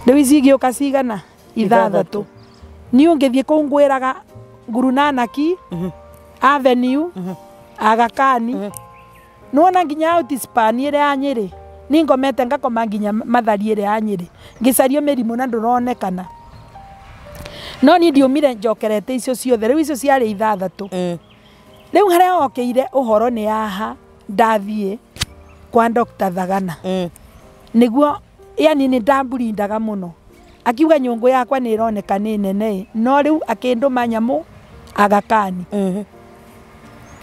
Rĩu ici igĩũka cigana? Ithathatũ. Niĩ ũngĩthiĩ kũu ngwĩraga ngurunanaki, Avenue, Aga Khan. Nĩwona nginya Outspan ĩrĩa ya Nyĩrĩ, niĩ ngomete ngakoma nginya Mathari ĩrĩa ya Nyĩrĩ, ngĩcario mĩrimũ na ndũronekana. No niĩ ndiumire njokerete icio ciothe, rĩu icio ciarĩ ithathatũ. Rĩu harĩa okĩire ũhoro nĩ haha ndathiĩ kwa Dr. Thagana. Nĩguo yani nĩ ndamburindaga mũno. Akiuga nyũngũ yakwa nĩ ĩroneka nĩ nene no rĩu akĩndũma nyamũ Aga Khan.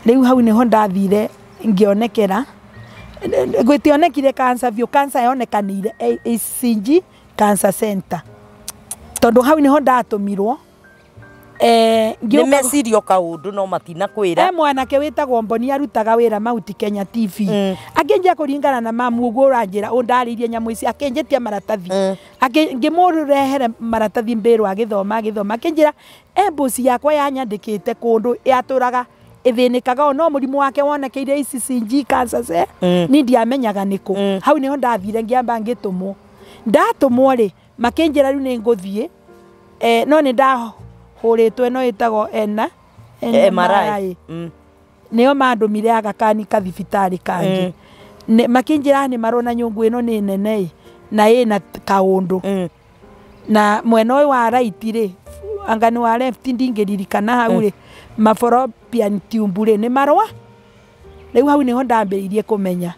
Rĩu hau nĩho ndathire ngĩonekera gũtionekire cancer biũ, cancer yonekanire ACG Cancer Center tondũ hau nĩho ndatũmirwo. Nĩ mecirio kaũndũ no matinakwĩra. Mwanake wĩtagwo Mboni arutaga wĩra Mount Kenya TV. Akĩnjia kũringana na mamu ũguo ũranjĩra ũndarĩirie nyamũ ici, akĩnjĩtia maratathi. Ngĩmũrehere maratathi mbĩrwo agĩthoma agĩthoma akĩnjĩra embosi yakwa yanyandĩkĩte kũndũ yatũraga ĩthĩnĩkaga o no mũrimũ wake wonekeire ECG cancer cell ni ndiamenyaga nĩkũ. Hau nĩho ndathire ngĩamba ngĩtũmwo. Ndatũmwo rĩ makĩnjĩra rĩu nĩ ngũthiĩ no nĩ ndahũrĩtwo ĩno ĩtagwo MRI. Nĩo mandũmire Aga Khan kathibitarĩ kangĩ. Makĩnjĩra nĩ marona nyũngũ ĩno nĩ nene na ĩna kaũndũ. Na mwena ũyũ wa right rĩ anga nĩ wa left ndingĩririkana hau rĩ mafallopian tube rĩ nĩ marũa. Rĩu hau nĩho ndambĩrĩirie kũmenya.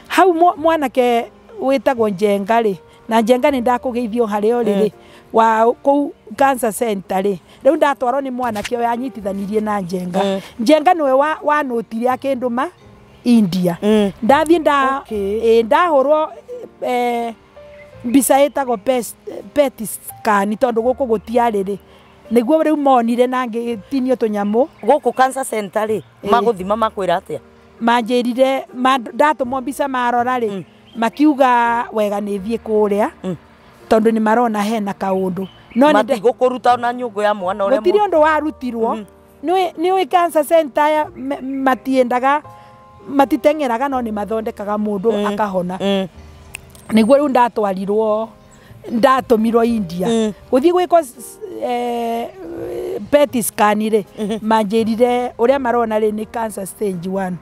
Hau mwanake wĩtagwo Njenga rĩ, na Njenga nĩ ndakũgeithio harĩa ũrĩ rĩ wa kũu cancer center rĩ, rĩu ndatwarwo nĩ mwanake ũyũ anyitithanirie na Njenga. Njenga nĩwe wanũtire akĩndũma India. Ndathiĩ ndahũrwo mbica ĩtagwo PET scan tondũ gũkũ gũtiarĩ rĩ nĩguo rĩu monire na ngĩtinio tũnyamũ. Gũkũ cancer center rĩ magũthima makwĩra atĩa? Manjĩrire ndatũmwo mbica marora rĩ makiuga wega nĩ thiĩ kũrĩa tondũ nĩ marona hena kaũndũ. No matigũkũruta ona nyũngũ ya mwana ũrĩa gũtirĩ ũndũ warutirwo. Nĩ cancer center matiendaga matiteng'eraga no nĩ mathondekaga mũndũ akahona. Nĩguo rĩu ndatwarirwo ndatũmirwo India gũthiĩ gwĩkwo PET scan rĩ manjĩrire ũrĩa marona rĩ nĩ cancer stage 1.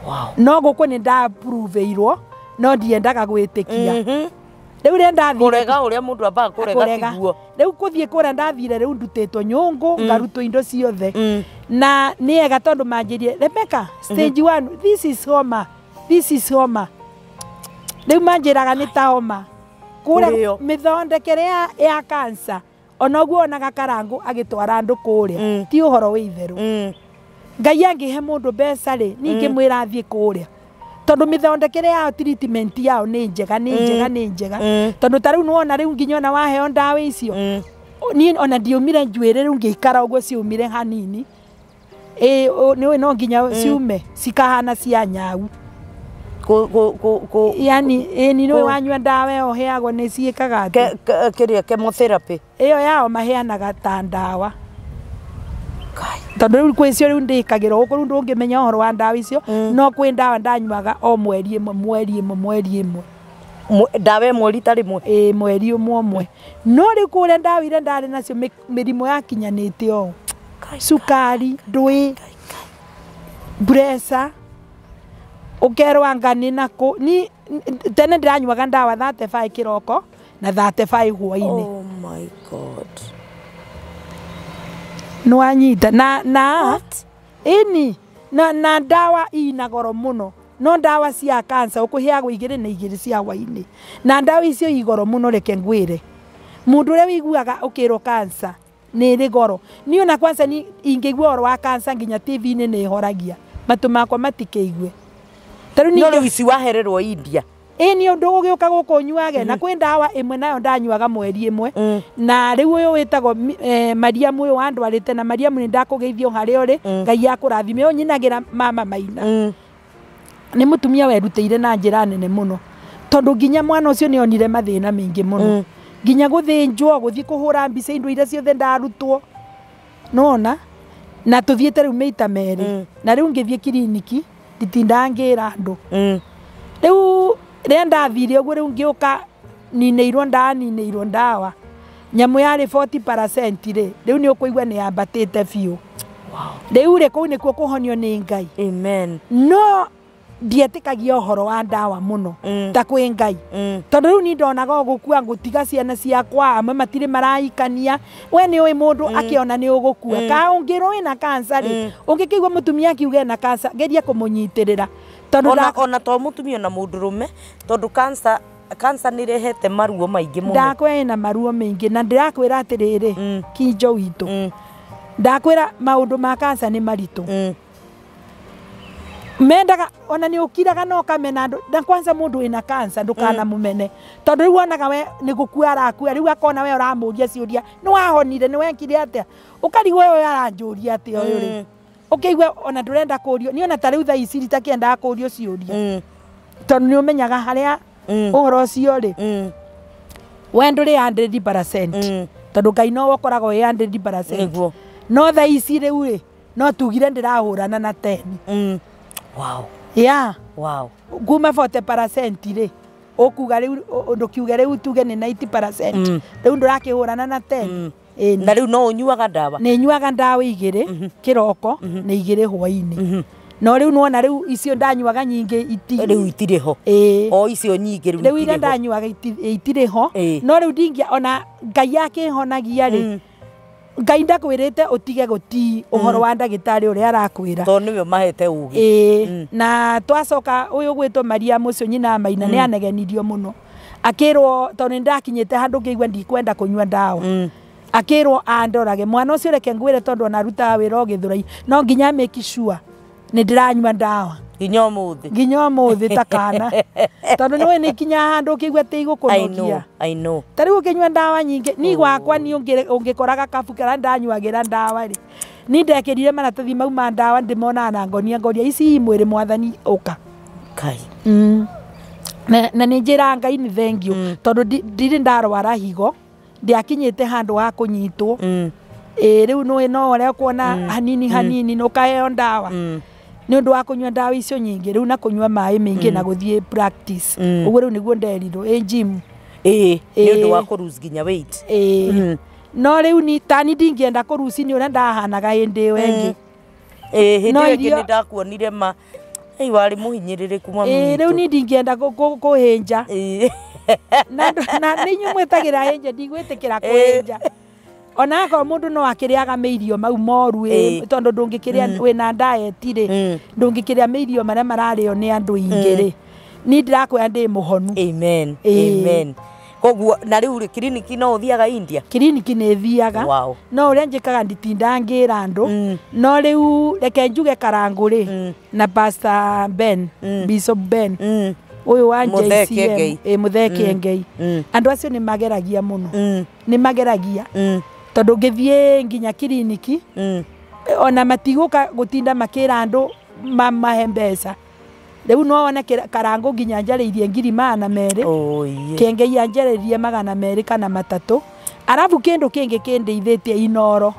Wow. No gũkũ nĩ ndapruvĩirwo no ndiendaga gwĩtĩkia. Rĩu rĩrĩa ndathire kũrega ũrĩa mũndũ ambaga kũrega tiguo. Rĩu kũthiĩ kũrĩa ndathire rĩu ndutĩtwo nyũngũ ngarutwo indo ciothe. Na nĩ ega tondũ manjĩrire Rebecca stage 1 this is homa, this is homa. Rĩu manjĩraga nĩ ta homa. Kũrĩa mĩthondekere ya cancer onoguo onaga Karangũ agĩtwara andũ kũrĩa ti ũhoro wĩ itherũ. Ngai angĩhe mũndũ mbeca rĩ ningĩ mwĩra athiĩ kũrĩa tondũ mĩthondekere yao treatment yao nĩ njega nĩ njega nĩ njega. Tondũ ta rĩu nĩwona rĩu nginya ona waheo ndawa icio niĩ ona ndiumire njuĩrĩ rĩu ngĩikara ũguo ciumire hanini nĩũĩ no nginya ciume cikahana cia nyau. Yani nĩũĩ wanyua ndawa ĩyo ũheagwo nĩ ciĩkaga atĩa? Kĩrĩa chemotherapy ĩyo yao maheanaga ta ndawa. Tondũ rĩu kwĩ icio rĩu ndĩkagĩrwo gũkũ rĩu ndũngĩmenya ũhoro wa ndawa icio no kwĩ ndawa ndanyuaga o mweri ĩmwe mweri ĩmwe mweri ĩmwe. Ndawa ĩmwe rita rĩmwe? Ĩĩ mweri ũmwe ũmwe. No rĩu kũrĩa ndawa iria ndarĩ nacio mĩrimũ yakinyanĩte ũũ cukari ndũĩ pressure ũkerwo anga nĩ nakũ. Ni tene ndĩranyuaga ndawa 35 kĩroko na 35 hwaĩ-inĩ. Oh my God. Nĩwanyita na ĩni na ndawa ina goro mũno no ndawa cia cancer ũkũheagwo 2 na 2 cia hwaĩ-inĩ na ndawa icio i goro mũno. Reke ngwĩre mũndũ ũrĩa wĩiguaga ũkĩrwo cancer nĩ ĩrĩ goro. Niĩ ona kwanza ni ingĩigua ũhoro wa cancer nginya TV-inĩ nĩ ĩhoragia matũ makwa matikĩigue. No rĩu ici wahererwo India. Ĩĩ nĩ ũndũ ũgĩũka gũkũ nyuage na kwĩ ndawa ĩmwe nayo ndanyuaga mweri ĩmwe. Na rĩu ũyũ wĩtagwo Mariamu ũyũ wandwarĩte na Mariamu nĩ ndakũgeithio harĩa ũrĩ Ngai akũrathime. Ũyũ nyinagĩra mama Maina. Nĩ mũtumia werutĩire na njĩra nene mũno tondũ nginya mwana ũcio nĩ onire mathĩna maingĩ mũno. Nginya gũthĩnjwo gũthiĩ kũhũra mbica indo iria ciothe ndarutwo nona na tũthiĩte rĩu mĩita merĩ. Na rĩu ngĩthiĩ kiriniki nditindaga ngĩra andũ. Rĩu rĩrĩa ndathire ũguo rĩu ngĩũka ninĩirwo ndaninĩirwo ndawa nyamũ yarĩ 40% rĩ rĩu nĩ ũkũigua nĩ yambatĩte biũ. Rĩu rĩ kũu nĩkuo kũhonio nĩ Ngai. Amen. No ndietĩkagia ũhoro wa ndawa mũno ta kwĩ Ngai. Tondũ rĩu niĩ ndonaga o gũkua ngũtiga ciana ciakwa amwe matirĩ marahikania. We nĩ ũĩ mũndũ akĩona nĩ ũgũkua ka ũngĩrwo wĩna cancer rĩ ũngĩkĩigua mũtumia akiuga ena cancer geria kũmũnyitĩrĩra tondũ ona to mũtumia na mũndũrũme tondũ cancer Cancer nĩ ĩrehete maruo maingĩ mũno. Ndakwa ĩna maruo maingĩ na ndĩrakwĩra atĩrĩrĩ, kinjo witũ, ndakwĩra maũndũ ma cancer nĩ maritũ. Mendaga ona nĩ ũkiraga na ũkamena andũ, na kwanza mũndũ wĩna cancer ndũkanamũmene, tondũ rĩu onaga we nĩ gũkua arakua, rĩu akona we ũramũria ciũria, nĩ wahonire, nĩ wekire atĩa, ũkarigwo ũyũ aranjũria atĩa ũyũ rĩ, ũkĩigua ona ndũrenda kũrio. Niĩ ona ta rĩu thaa ici itakĩendaga kũrio ciũria, tondũ nĩ ũmenyaga harĩa ũhoro ũcio rĩ, we ndũrĩ 100%, tondũ Ngai nowe ũkoragwo wĩ 100%. No thaa ici rĩu rĩ, no tugire ndĩrahũrana na 10. Wow. Yeah. Wow. Kuma 40% rĩ, ũkuga rĩu ndũkiuge rĩu tuge nĩ 90%. Rĩu ndũrakĩhũrana na 10. Na rĩu no ũnyuaga ndawa? Nĩ nyuaga ndawa 2 kĩroko na 2 hwaĩ-inĩ. No rĩu nĩwona rĩu icio ndanyuaga nyingĩ rĩu itirĩ ho. O icio nyingĩ rĩu itirĩ ho. Rĩu iria ndanyuaga itirĩ ho. No rĩu ndingĩa ona Ngai akĩhonagia rĩ, Ngai ndakwĩrĩte ũtige gũtii ũhoro wa ndagĩtarĩ ũrĩa arakwĩra, tondũ nĩwe mahete ũgĩ. Na twacoka ũyũ gwĩtwo Maria mũcio nyina Maina nĩ anegenirio mũno, akĩrwo tondũ nĩ ndakinyĩte handũ ngĩigua ndikwenda kũnyua ndawa, akĩrwo andorage mwana ũcio, reke ngwĩre tondũ ona arutaga wĩra o Gĩthũrai, no nginya make sure nĩ ndĩranyua ndawa nginya ũmũthĩ, nginya ũmũthĩ ta kana, tondũ nĩũĩ nĩ ikinya handũ ũkĩigua atĩ igũkũnogia. I know. Ta rĩu ũkĩnyua ndawa nyingĩ, niĩ gwakwa niĩ ũngĩkoraga kabu karĩa ndanyuagĩra ndawa rĩ, niĩ ndekĩrire maratathi mau ma ndawa ndĩmonaga na ngonia ngoria ici mwĩrĩ mwathani ũka. Kai. Na nĩ njĩraga Ngai nĩ thengiũ, tondũ ndirĩ ndarwara higo, ndiakinyĩte handũ ha kũnyitwo. Rĩu nĩũĩ no ũrĩa ũkuona hanini hanini na ũkaheo ndawa. Nĩ ũndũ wa kũnyua ndawa icio nyingĩ rĩu na kũnyua maĩ maingĩ na gũthiĩ practice. Ũguo rĩu nĩguo nderirwo ĩ gym. Nĩ ũndũ wa kũ-lose nginya weight. No rĩu ni tani ndingĩenda kũ-lose nĩ ũrĩa ndahanaga hĩndĩ ĩyo ĩngĩ. Hĩndĩ ĩyo ĩngĩ nĩ ndakuonire ma warĩ mũhinyĩrĩrĩku mami witũ. Rĩu ni ndingĩenda kũhĩnja. Na nĩ inyuĩ mwĩtagĩra hĩnja, ndigwĩtĩkĩra kũhĩnja. Ona akorwo mũndũ no akĩrĩaga mĩirio mau moru tondũ ndũngĩkĩrĩa wĩna diet rĩ, ndũngĩkĩrĩa mĩirio marĩa mararĩo nĩ andũ aingĩ rĩ, niĩ ndĩrakwĩra ndĩ mũhonu. Amen. Amen. Koguo na rĩu rĩ, kiriniki no ũthiaga India? Kiriniki nĩ thiaga. No ũrĩa njĩkaga nditindaga ngĩra andũ. No rĩu reke njuge Karangũ rĩ, na Pastor Ben, Bishop Ben, ũyũ wa JCM, Mũthee Kĩengei, andũ acio nĩ mageragia mũno. Nĩ mageragia. Tondũ ngĩthiĩ nginya kiriniki, ona matigũka gũtinda makĩra andũ mahe mbeca. Rĩu no wone Karangũ nginya njarĩirie 200,000, Kĩengei anjarĩirie 200 kana 300. Arabu kĩndũ kĩngĩ kĩndeithĩtie Inoro.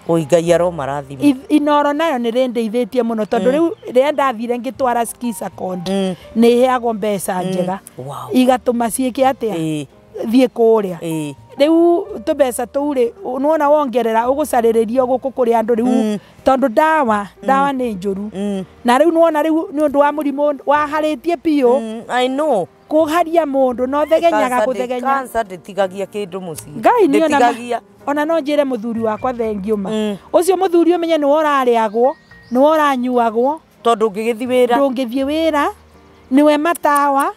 Oi Ngai aromarathima. Inoro nayo nĩ rĩndeithĩtie mũno, tondũ rĩu rĩrĩa ndathire ngĩtwara skiza card, nĩ heagwo mbeca njega. Igatũma ciĩke atĩa? Thiĩ kũrĩa. Rĩu tũmbeca tũu rĩ, nĩwona wongerera ũgũcarĩrĩrio gũkũ kũrĩ andũ rĩu, tondũ ndawa nĩ njũru. Na rĩu nĩwona rĩu nĩ ũndũ wa mũrimũ waharĩtie biũ. I know. Kũharia mũndũ no thegenyaga kũthegenya. Cancer ndĩtigagia kĩndũ mũciĩ. Ngai nĩ ona no njĩre mũthuri wakwa thengiũ ma. Ũcio mũthuri ũmenye nĩwe ũrarĩagwo, nĩwe ũranyuagwo. Tondũ ũngĩgĩthiĩ wĩra. Ndũngĩthiĩ wĩra, nĩwe matawa.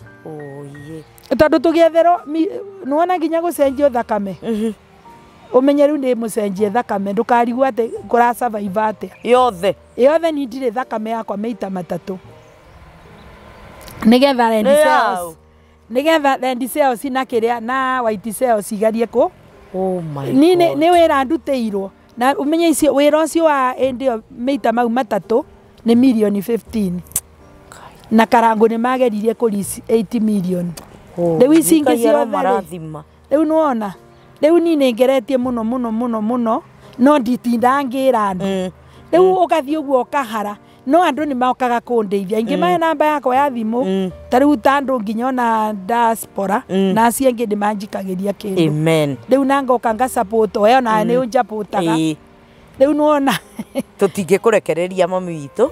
Tondũ tũgĩetherwo nĩwona nginya gũcenjio thakame. Ũmenye rĩu nĩ mũcenjie thakame, ndũkarigwo atĩ kũra survive atĩa. Yothe. Yothe niĩ ndirĩ thakame yakwa maita 3. Nĩgetha red cells. Nĩgetha red cells na kĩrĩa na white cells igerie kũ. Oh my God. Nĩ wĩra ndutĩirwo. Na ũmenye icio wĩra ũcio wa hĩndĩ ĩyo maita mau 3 nĩ mirioni 15. Na Karangũ nĩ mageririe kũ-lease 80 million. Rĩu ici ingĩ ciothe rĩ, rĩu nĩwona, rĩu niĩ nĩ ngeretie mũno mũno mũno mũno, no nditindaga ngĩra andũ. Rĩu ũgathiĩ ũguo ũkahara, no andũ nĩ mokaga kũndeithia. Aingĩ mahe namba yakwa ya thimũ, ta rĩu ta andũ nginya ona diaspora, na acio angĩ nĩ manjikagĩria kĩndũ. Amen. Rĩu na ngoka nga-support, we ona nĩ ũnjapũtaga. Rĩu nĩwona tũtingĩkũrekereria mami witũ,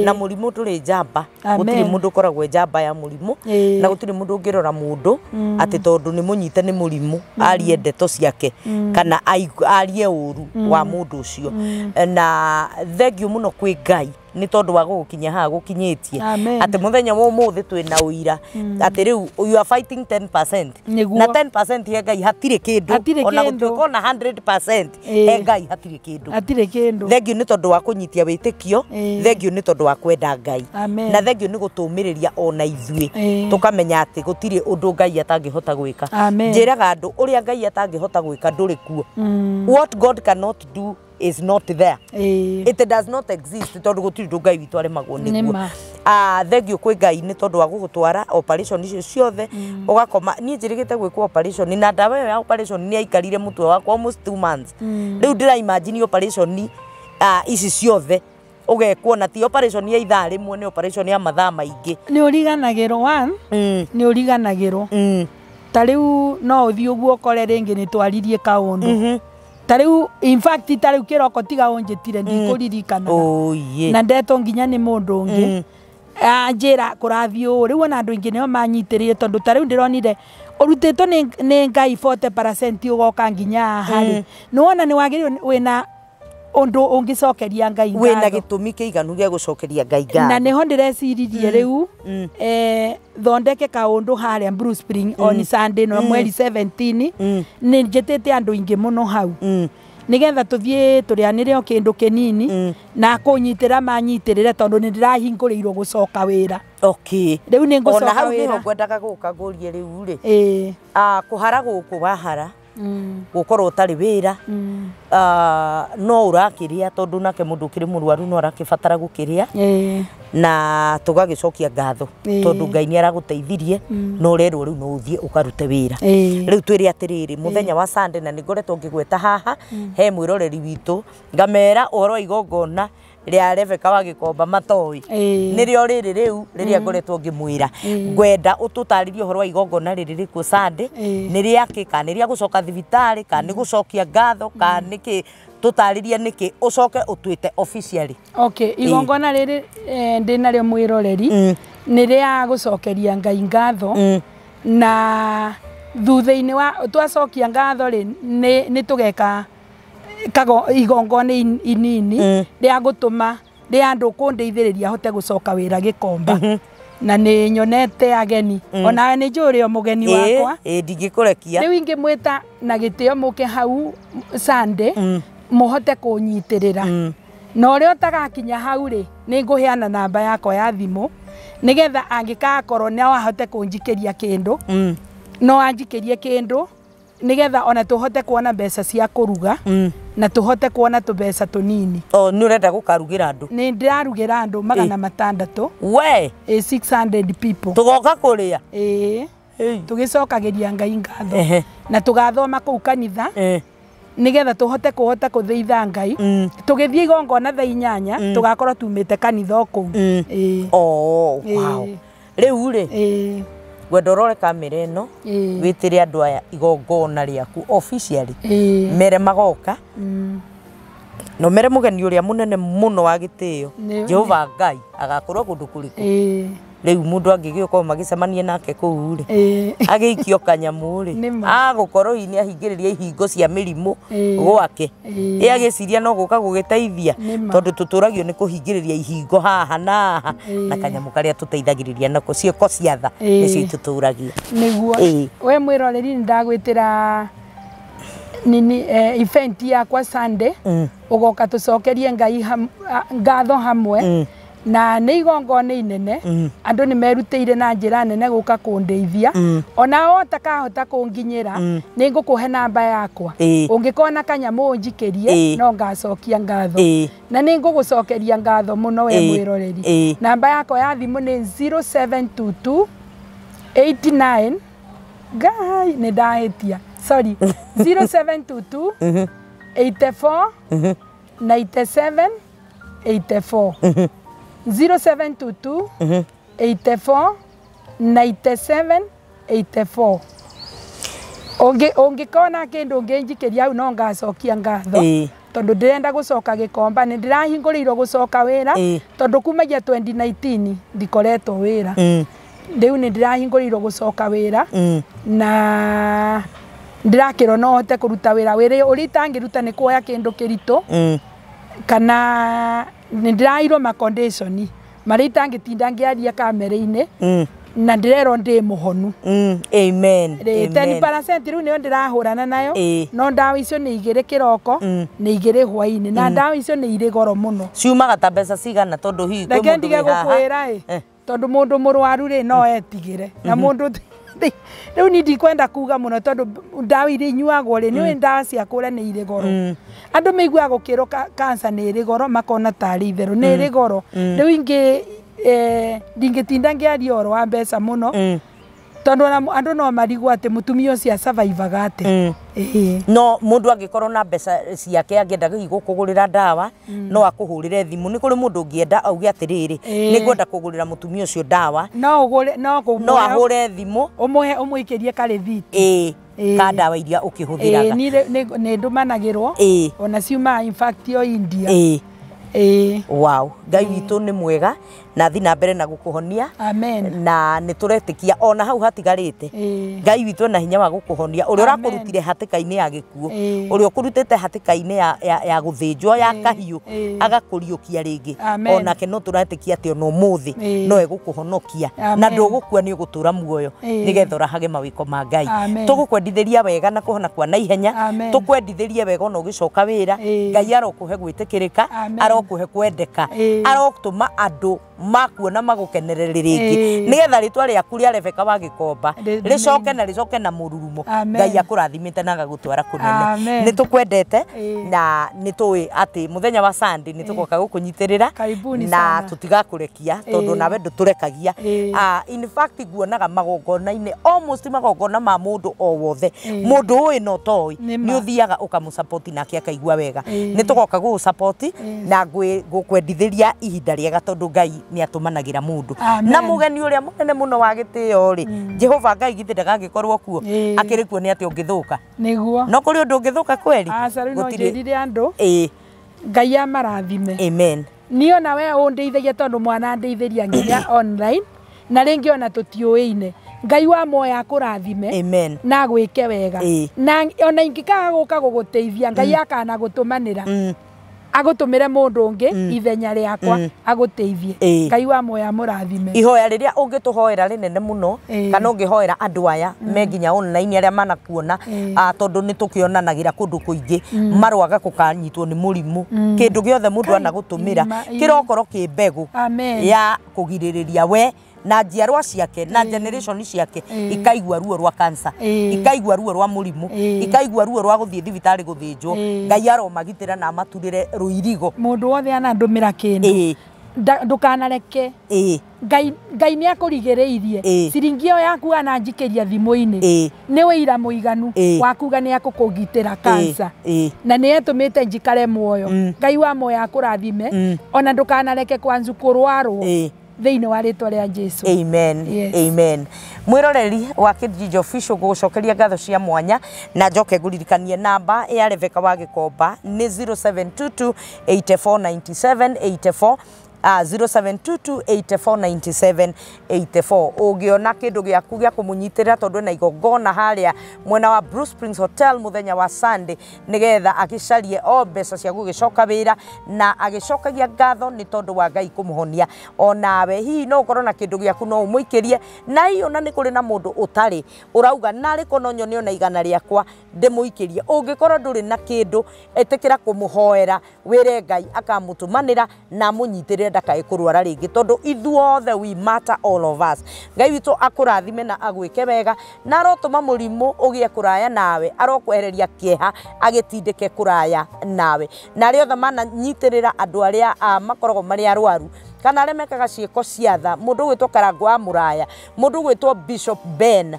na mũrimũ tũrĩ njamba. Gũtirĩ mũndũ ũkoragwo njamba ya mũrimũ, na gũtirĩ mũndũ ũngĩrora mũndũ atĩ tondũ nĩ mũnyite nĩ mũrimũ arie ndeto ciake kana arie ũru wa mũndũ ũcio. Na thengiũ mũno kwĩ Ngai Nĩ tondũ wa gũgũkinyia haha gũkinyĩtie. Atĩ mũthenya wa ũmũthĩ twĩna ũira atĩ rĩu you are fighting 10%. Nĩguo. Na 10% he Ngai hatirĩ kĩndũ. Hatirĩ Ona kĩndũ. gũtuĩka ona 100% he Ngai hatirĩ kĩndũ. Hatirĩ kĩndũ. Thengiũ nĩ tondũ wa kũnyitia wĩtĩkio. Thengiũ nĩ tondũ wa kwenda Ngai. Amen. Na thengiũ nĩ gũtũmĩrĩria ona ithuĩ. Ĩĩ. Tũkamenya atĩ gũtirĩ ũndũ Ngai atangĩhota gwĩka. Amen. Njĩraga andũ ũrĩa Ngai atangĩhota gwĩka ndũrĩ kuo. What God cannot do is not there. Ĩĩ. It does not exist tondũ gũtirĩ ũndũ Ngai witũ aremagwo nĩguo. Nĩma. Thengiũ kwĩ Ngai nĩ tondũ wa gũgũtwara operation icio ciothe ũgakoma. Niĩ njĩrĩgĩte gwĩkwo operation na ndawa ĩyo ya operation nĩ yaikarire mũtwe wakwa almost 2 months. Rĩu ndĩra imagine operation ici ciothe ũgekwo na ti operation ya ithaa rĩmwe, nĩ operation ya mathaa maingĩ. Nĩ ũriganagĩrwo one, nĩ ũriganagĩrwo. Ta rĩu no ũthiĩ ũguo ũkore rĩngĩ nĩ twaririe kaũndũ. Ta rĩu in fact ta rĩu kĩroko tiga ũnjĩtire ndikũririkana. Oye. Na ndetwo nginya nĩ mũndũ ũngĩ. Anjĩra kũrathiĩ ũũ. Rĩu ona andũ aingĩ nĩo manyitĩrĩire tondũ ta rĩu ndĩronire ũrutĩtwo nĩ Ngai 40% ũgoka nginya haha rĩ. Nĩwona nĩ wagĩrĩirwo wĩna ũndũ ũngĩcokeria Ngai Wĩna ngatho. gĩtũmi kĩiganu gĩa gũcokeria Ngai Na ngatho. nĩho ndĩreciririe rĩu thondeke kaũndũ harĩa Blue Spring on Sunday no mweri 17. Nĩ njĩtĩte andũ aingĩ mũno hau. Nĩgetha tũthiĩ tũrĩanĩre o kĩndũ kĩnini na kũnyitĩra manyitĩrĩre tondũ nĩ ndĩrahingũrĩirwo gũcoka wĩra. Okay. Rĩu nĩ ngũcoka Ona hau nĩho wĩra. ngwendaga gũka ngũrie rĩu rĩ. Ĩĩ. Kũhara gũkũ wahara gũkorwo ũtarĩ wĩra no ũrakĩrĩa tondũ nake mũndũ ũkĩrĩ mũrwaru no arakĩbatara gũkĩrĩa. Ĩĩ. Na tũgagĩcokia ngatho Ĩĩ. tondũ Ngai nĩ aragũteithirie na ũrerwo rĩu no ũthiĩ ũkarute wĩra. Ĩĩ. Rĩu twĩre atĩrĩrĩ mũthenya wa Sunday na nĩngoretwo ngĩgweta haha he mwĩroreri witũ ngamera ũhoro wa igongona rĩa Rebecca wa Gĩkomba matoĩ. Ĩĩ. Nĩrĩo rĩrĩ rĩu rĩrĩa ngoretwo ngĩmwĩra. Ngwenda ũtũtarĩrie ũhoro wa igongona rĩrĩ rĩkuo Sunday. Ĩĩ. Nĩ rĩakĩ kana nĩ rĩa gũcoka thibitarĩ kana nĩ gũcokia ngatho kana nĩkĩ tũtarĩrie nĩkĩ ũcoke ũtwĩte officially. Okay, igongona rĩrĩ ndĩ narĩo mwĩroreri nĩ rĩa gũcokeria Ngai ngatho. Na thutha-inĩ wa twacokia ngatho rĩ nĩ tũgeka igongona inini rĩa gũtũma rĩa andũ kũndeithĩrĩria hote gũcoka wĩra Gĩkomba. Na nĩ nyonete ageni ona nĩ njũĩ ũrĩa mũgeni wakwa. Ĩĩ ndingĩkũrekia. Rĩu ingĩmwĩta na gĩtĩo mũke hau Sunday mũhote kũnyitĩrĩra. Na ũrĩa ũtagakinya hau rĩ nĩ ngũheana namba yakwa ya thimũ nĩgetha angĩgakorwo no ahote kũnjikĩria kĩndũ no anjikĩrie kĩndũ nĩgetha ona tũhote kuona mbeca cia kũruga na tũhote kuona tũbeca tũnini. O nĩ ũrenda gũkarugĩra andũ? Nĩ ndĩrarugĩra andũ 600. We 600 people. Tũgoka kũrĩa? Ĩĩ. Tũgĩcokagĩria Ngai ngatho. Ehe. Na tũgathoma kũu kanitha nĩgetha tũhote kũhota kũthaitha Ngai. Tũgĩthiĩ igongona thaa 8 tũgakorwo tumĩte kanitha o kũu. Ĩĩ. Oh, wow. Rĩu rĩ Ĩĩ. ngwenda ũrore kamera ĩno Ĩĩ. wĩtĩre andũ aya igongona rĩaku officially. Ĩĩ. Mere magoka no mere mũgeni ũrĩa mũnene mũno wa gĩtĩo Jehova Ngai agakorwo kũndũ kũrĩkũ. Ĩĩ. Rĩu mũndũ angĩgĩũka magĩcemanie nake kũu rĩ Ĩĩ. agĩikio kanyamũ rĩ Nĩma. agũkorwo hihi nĩahingĩrĩria ihingo cia mĩrimũ Ĩĩ. gwake. Ĩĩ. Ĩ agĩciria no gũka gũgĩteithia Nĩma. tondũ tũtũragio nĩ kũhingĩrĩria ihingo haha na haha Ĩĩ. na kanyamũ karĩa tũteithagĩrĩria nako ciĩko cia tha Ĩĩ. nĩcio itũtũragia. Nĩguo. Ĩĩ. We mwĩroreri nĩ ndagwĩtĩra nini event yakwa Sunday ũgoka tũcokerie Ngai ngatho hamwe. Na nĩ igongona inene andũ nĩ merutĩire na njĩra nene gũka kũndeithia. Ona ũtakahota kũnginyĩra nĩ ngũkũhe namba yakwa. Ĩĩ. Ũngĩkona kanyamũ ũnjikĩrie Ĩĩ. no ngacokia ngatho. Ĩĩ. Na nĩ ngũgũcokeria ngatho mũno we Ĩĩ. mwĩroreri. Ĩĩ. Namba yakwa ya thimũ nĩ 0722 89 Ngai nĩ ndahĩtia sorry 0722 84 97 84 0722 84 97 84. Ũngĩkona kĩndũ ũngĩnjikĩria hau no ngacokia ngatho. Ĩĩ. Tondũ ndĩrenda gũcoka Gĩkomba nĩ ndĩrahingũrĩirwo gũcoka wĩra Ĩĩ. tondũ kumagia 2019 ndikoretwo wĩra. Rĩu nĩ ndĩrahingũrĩirwo gũcoka wĩra na ndĩrakĩrwo no hote kũruta wĩra. Wĩra ũrĩa itangĩruta nĩ kuoya kĩndũ kĩritũ kana Nĩ ndĩraheirwo ma condition marĩa itangĩtinda ngĩaria kamera-inĩ na ndĩrerwo ndĩ mũhonu. Amen. Rĩ, 10% rĩu nĩyo ndĩrahũrana nayo. No ndawa icio nĩ 2 kĩroko nĩ 2 hwaĩ-inĩ, na ndawa icio nĩ irĩ goro mũno. Ciumaga ta mbeca cigana tondũ hihi kwĩ Reke mũndũ ndige wĩ haha? gũkwĩra ĩ, tondũ mũndũ mũrwaru rĩ no etigĩre na mũndũ rĩu niĩ ndikwenda kuga mũno tondũ ndawa iria inyuagwo rĩ, nĩũĩ ndawa cia kũrĩa nĩ irĩ goro. Andũ maiguaga gũkĩrwo cancer nĩ ĩrĩ goro makona tarĩ itherũ, nĩ ĩrĩ goro. Rĩu ingĩ ndingĩtinda ngĩaria ũhoro wa mbeca mũno tondũ ona andũ no marigwo atĩ mũtumia ũcio asurvivaga atĩa. No mũndũ angĩkorwo na mbeca ciake angĩenda hihi gũkũgũrĩra ndawa no akũhũrĩre thimũ. Nĩ kũrĩ mũndũ ũngĩenda auge atĩrĩrĩ, nĩngwenda kũgũrĩra mũtumia ũcio ndawa, no ũgũre, no no ahũre thimũ ũmũhe ũmũikĩrie karĩthiti ka ndawa iria ũkĩhũthĩraga. Niĩ nĩ ndũmanagĩrwo ona ciumaga in fact o India. Wow, Ngai witũ nĩ mwega na thi na mbere na gũkũhonia. Amen. Na nĩ tũretĩkia ona hau hatigarĩte Ngai witũ ena hinya wa gũkũhonia ũrĩa ũrakũrutire hatĩka-inĩ ya gĩkuũ, ũrĩa ũkũrutĩte hatĩka-inĩ ya gũthĩnjwo ya kahiũ agakũriũkia rĩngĩ. Onake no tũretĩkia atĩ ona ũmũthĩ no egũkũhonokia na ndũgũkua nĩ ũgũtũra muoyo nĩgetha ũrahage mawĩko ma Ngai. Tũgũkwendithĩria wega na kũhona kwa naihenya, tũkwendithĩrie wega ona ũgĩcoka wĩra. Ngai arokũhe gwĩtĩkĩrĩka, arokũhe kwendeka, arotũma andũ makuona magũkenerere rĩngĩ nĩgetha rĩtwa rĩaku rĩa Rebecca wa Gĩkomba rĩcoke na rĩcoke na mũrurumo. Ngai akũrathimĩte na agagũtwara kũnene. Nĩ tũkwendete na nĩ tũĩ atĩ mũthenya wa Sunday nĩ tũgoka gũkũnyitĩrĩra na tũtigakũrekia tondũ nawe ndũtũrekagia. In fact nguonaga magongona-inĩ almost magongona ma mũndũ o wothe, mũndũ ũĩ na ũtoĩ nĩ ũthiaga ũkamũsupport nake akaigua wega. Nĩ tũgoka gũgũsupport na gũkwendithĩria ihinda rĩega tondũ Ngai nĩ atũmanagĩra mũndũ. Na mũgeni ũrĩa mũnene mũno wa gĩtĩo rĩ, Jehova Ngai githĩ ndagagĩkorwo kuo, akĩrĩ kuo nĩ atĩ ũngĩthũka. Nĩguo. No kũrĩ ũndũ ũngĩthũka kweri? Aca, rĩu no njĩrire andũ Ngai amarathime. Amen. Niĩ ona we ũndeithagia tondũ mwana ndeithĩria nginya online na rĩngĩ ona tũtiũĩine. Ngai wa moya akũrathime. Amen. Na agwĩke wega. Na ona ingĩkaga gũka gũgũteithia Ngai akana gũtũmanĩra agũtũmĩre mũndũ ũngĩ ithenya rĩakwa agũteithie. Ngai wa moya mũrathime. Ihoya rĩrĩa ũngĩtũhoera rĩnene mũno kana ũngĩhoera andũ aya me nginya online arĩa manakuona, tondũ nĩ tũkĩonanagĩra kũndũ kũingĩ marwaga kũkanyitwo nĩ mũrimũ, kĩndũ gĩothe mũndũ anagũtũmĩra kĩrokorwo kĩ mbegũ ya kũgirĩrĩria we na njiarwa ciake na generation ciake ikaigua ruo rwa cancer, ikaigua ruo rwa mũrimũ, ikaigua ruo rwa gũthiĩ thibitarĩ gũthĩnjwo. Ngai aromagitĩra na amaturĩre rũirigo. Mũndũ wothe anandũmĩra kĩndũ ndũkanareke Ngai nĩ akũrigĩrĩirie ciringi ĩyo yaku ananjikĩria thimũ-inĩ nĩ wĩira mũiganu wa kuga nĩ akũkũgitĩra cancer na nĩ etũmĩte njikare muoyo. Ngai wa moya akũrathime ona ndũkanareke kwanzu kũrwarwo thĩinĩ wa rĩtwa rĩa Jesu. Amen. Yes. Amen. Mwĩroreri wa Kĩnjinjo Official gũgũcokeria ngatho cia mwanya na njoke ngũririkanie namba ya Rebecca wa Gĩkomba nĩ 0722 8497 84 0722 8497 84. Ũngĩona kĩndũ gĩaku gĩa kũmũnyitĩrĩra tondũ ena igongona harĩa mwena wa Blue Springs Hotel mũthenya wa Sunday nĩgetha agĩcarie o mbeca cia gũgĩcoka wĩra na agĩcokagia ngatho nĩ tondũ wa Ngai kũmũhonia. Onawe hihi no ũkorwo na kĩndũ gĩaku no ũmũikĩrie na hihi ona nĩ kũrĩ na mũndũ ũtarĩ ũrauga narĩ ko no nyone ona igana rĩakwa ndĩmũikĩrie. Ũngĩkorwo ndũrĩ na kĩndũ ĩtĩkĩra kũmũhoera wĩre Ngai akamũtũmanĩra na amũnyitĩrĩre ndakae kũrwara rĩngĩ tondũ ithuothe we matter all of us. Ngai witũ akũrathime na agwĩke wega na arotũma mũrimũ ũgĩe kũraya nawe, arokwehereria kĩeha agĩtindĩke kũraya nawe. Na arĩa othe mananyitĩrĩra andũ arĩa makoragwo marĩ arwaru kana arĩa mekaga ciĩko cia tha, mũndũ ũgwĩtwo Karangũ wa Mũraya, mũndũ ũgwĩtwo Bishop Ben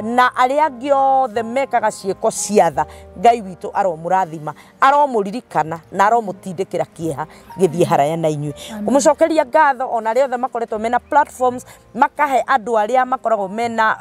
na arĩa angĩ othe mekaga ciĩko cia tha, Ngai witũ aromũrathima, aromũririkana na aromũtindĩkĩra kĩeha gĩthiĩ haraya na inyuĩ. Kũmũcokeria ngatho ona arĩa othe makoretwo mena platforms makahe andũ arĩa makoragwo mena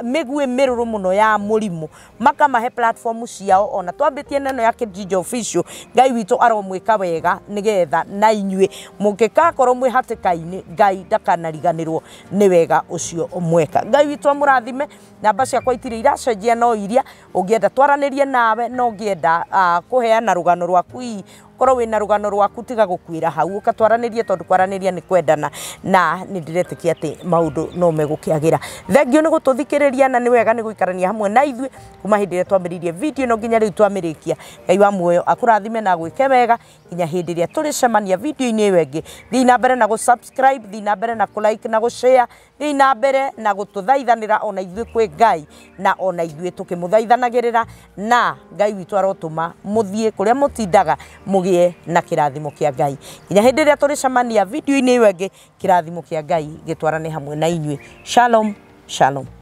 mĩguĩ mĩrũrũ mũno ya mũrimũ makamahe platform ciao ona twambĩtie neno ya Kĩnjinjo Official. Ngai witũ aromwĩka wega nĩgetha na inyuĩ mũngĩgakorwo mwĩ hatĩka-inĩ Ngai ndakanariganĩrwo nĩ wega ũcio mweka. Ngai witũ amũrathime. Namba ciakwa itirĩ iracenjia no iria ũngĩenda twaranĩrie nawe no ũngĩenda kũheana rũgano rwaku hihi Korwo wĩna rũgano rwaku tiga gũkuĩra hau, ũka twaranĩrie tondũ kwaranĩria nĩ kwendana, na nĩ ndĩretĩkia atĩ maũndũ no megũkĩagĩra. Thengiũ nĩ gũtũthikĩrĩria, na nĩ wega nĩ gũikarania hamwe na ithuĩ kuma hĩndĩ ĩrĩa twambĩrĩirie video ĩno nginya rĩu twamĩrĩkia. Ngai wa muoyo akũrathime na agwĩke wega nginya hĩndĩ ĩrĩa tũrĩcemania video-inĩ ĩyo ĩngĩ. Thiĩ na mbere na gũ-subscribe, thiĩ na mbere na kũ-like na gũ-share, thiĩ na mbere na gũtũthaithanĩra ona ithuĩ kwĩ Ngai, na ona ithuĩ tũkĩmũthaithanagĩrĩra, na Ngai witũ arotũma mũthiĩ kũrĩa mũtindaga mũgĩe na kĩrathimo kĩa Ngai. Nginya hĩndĩ ĩrĩa tũrĩcemania video-inĩ ĩyo ĩngĩ, kĩrathimo kĩa Ngai gĩtwarane hamwe na inyuĩ. Shalom, shalom.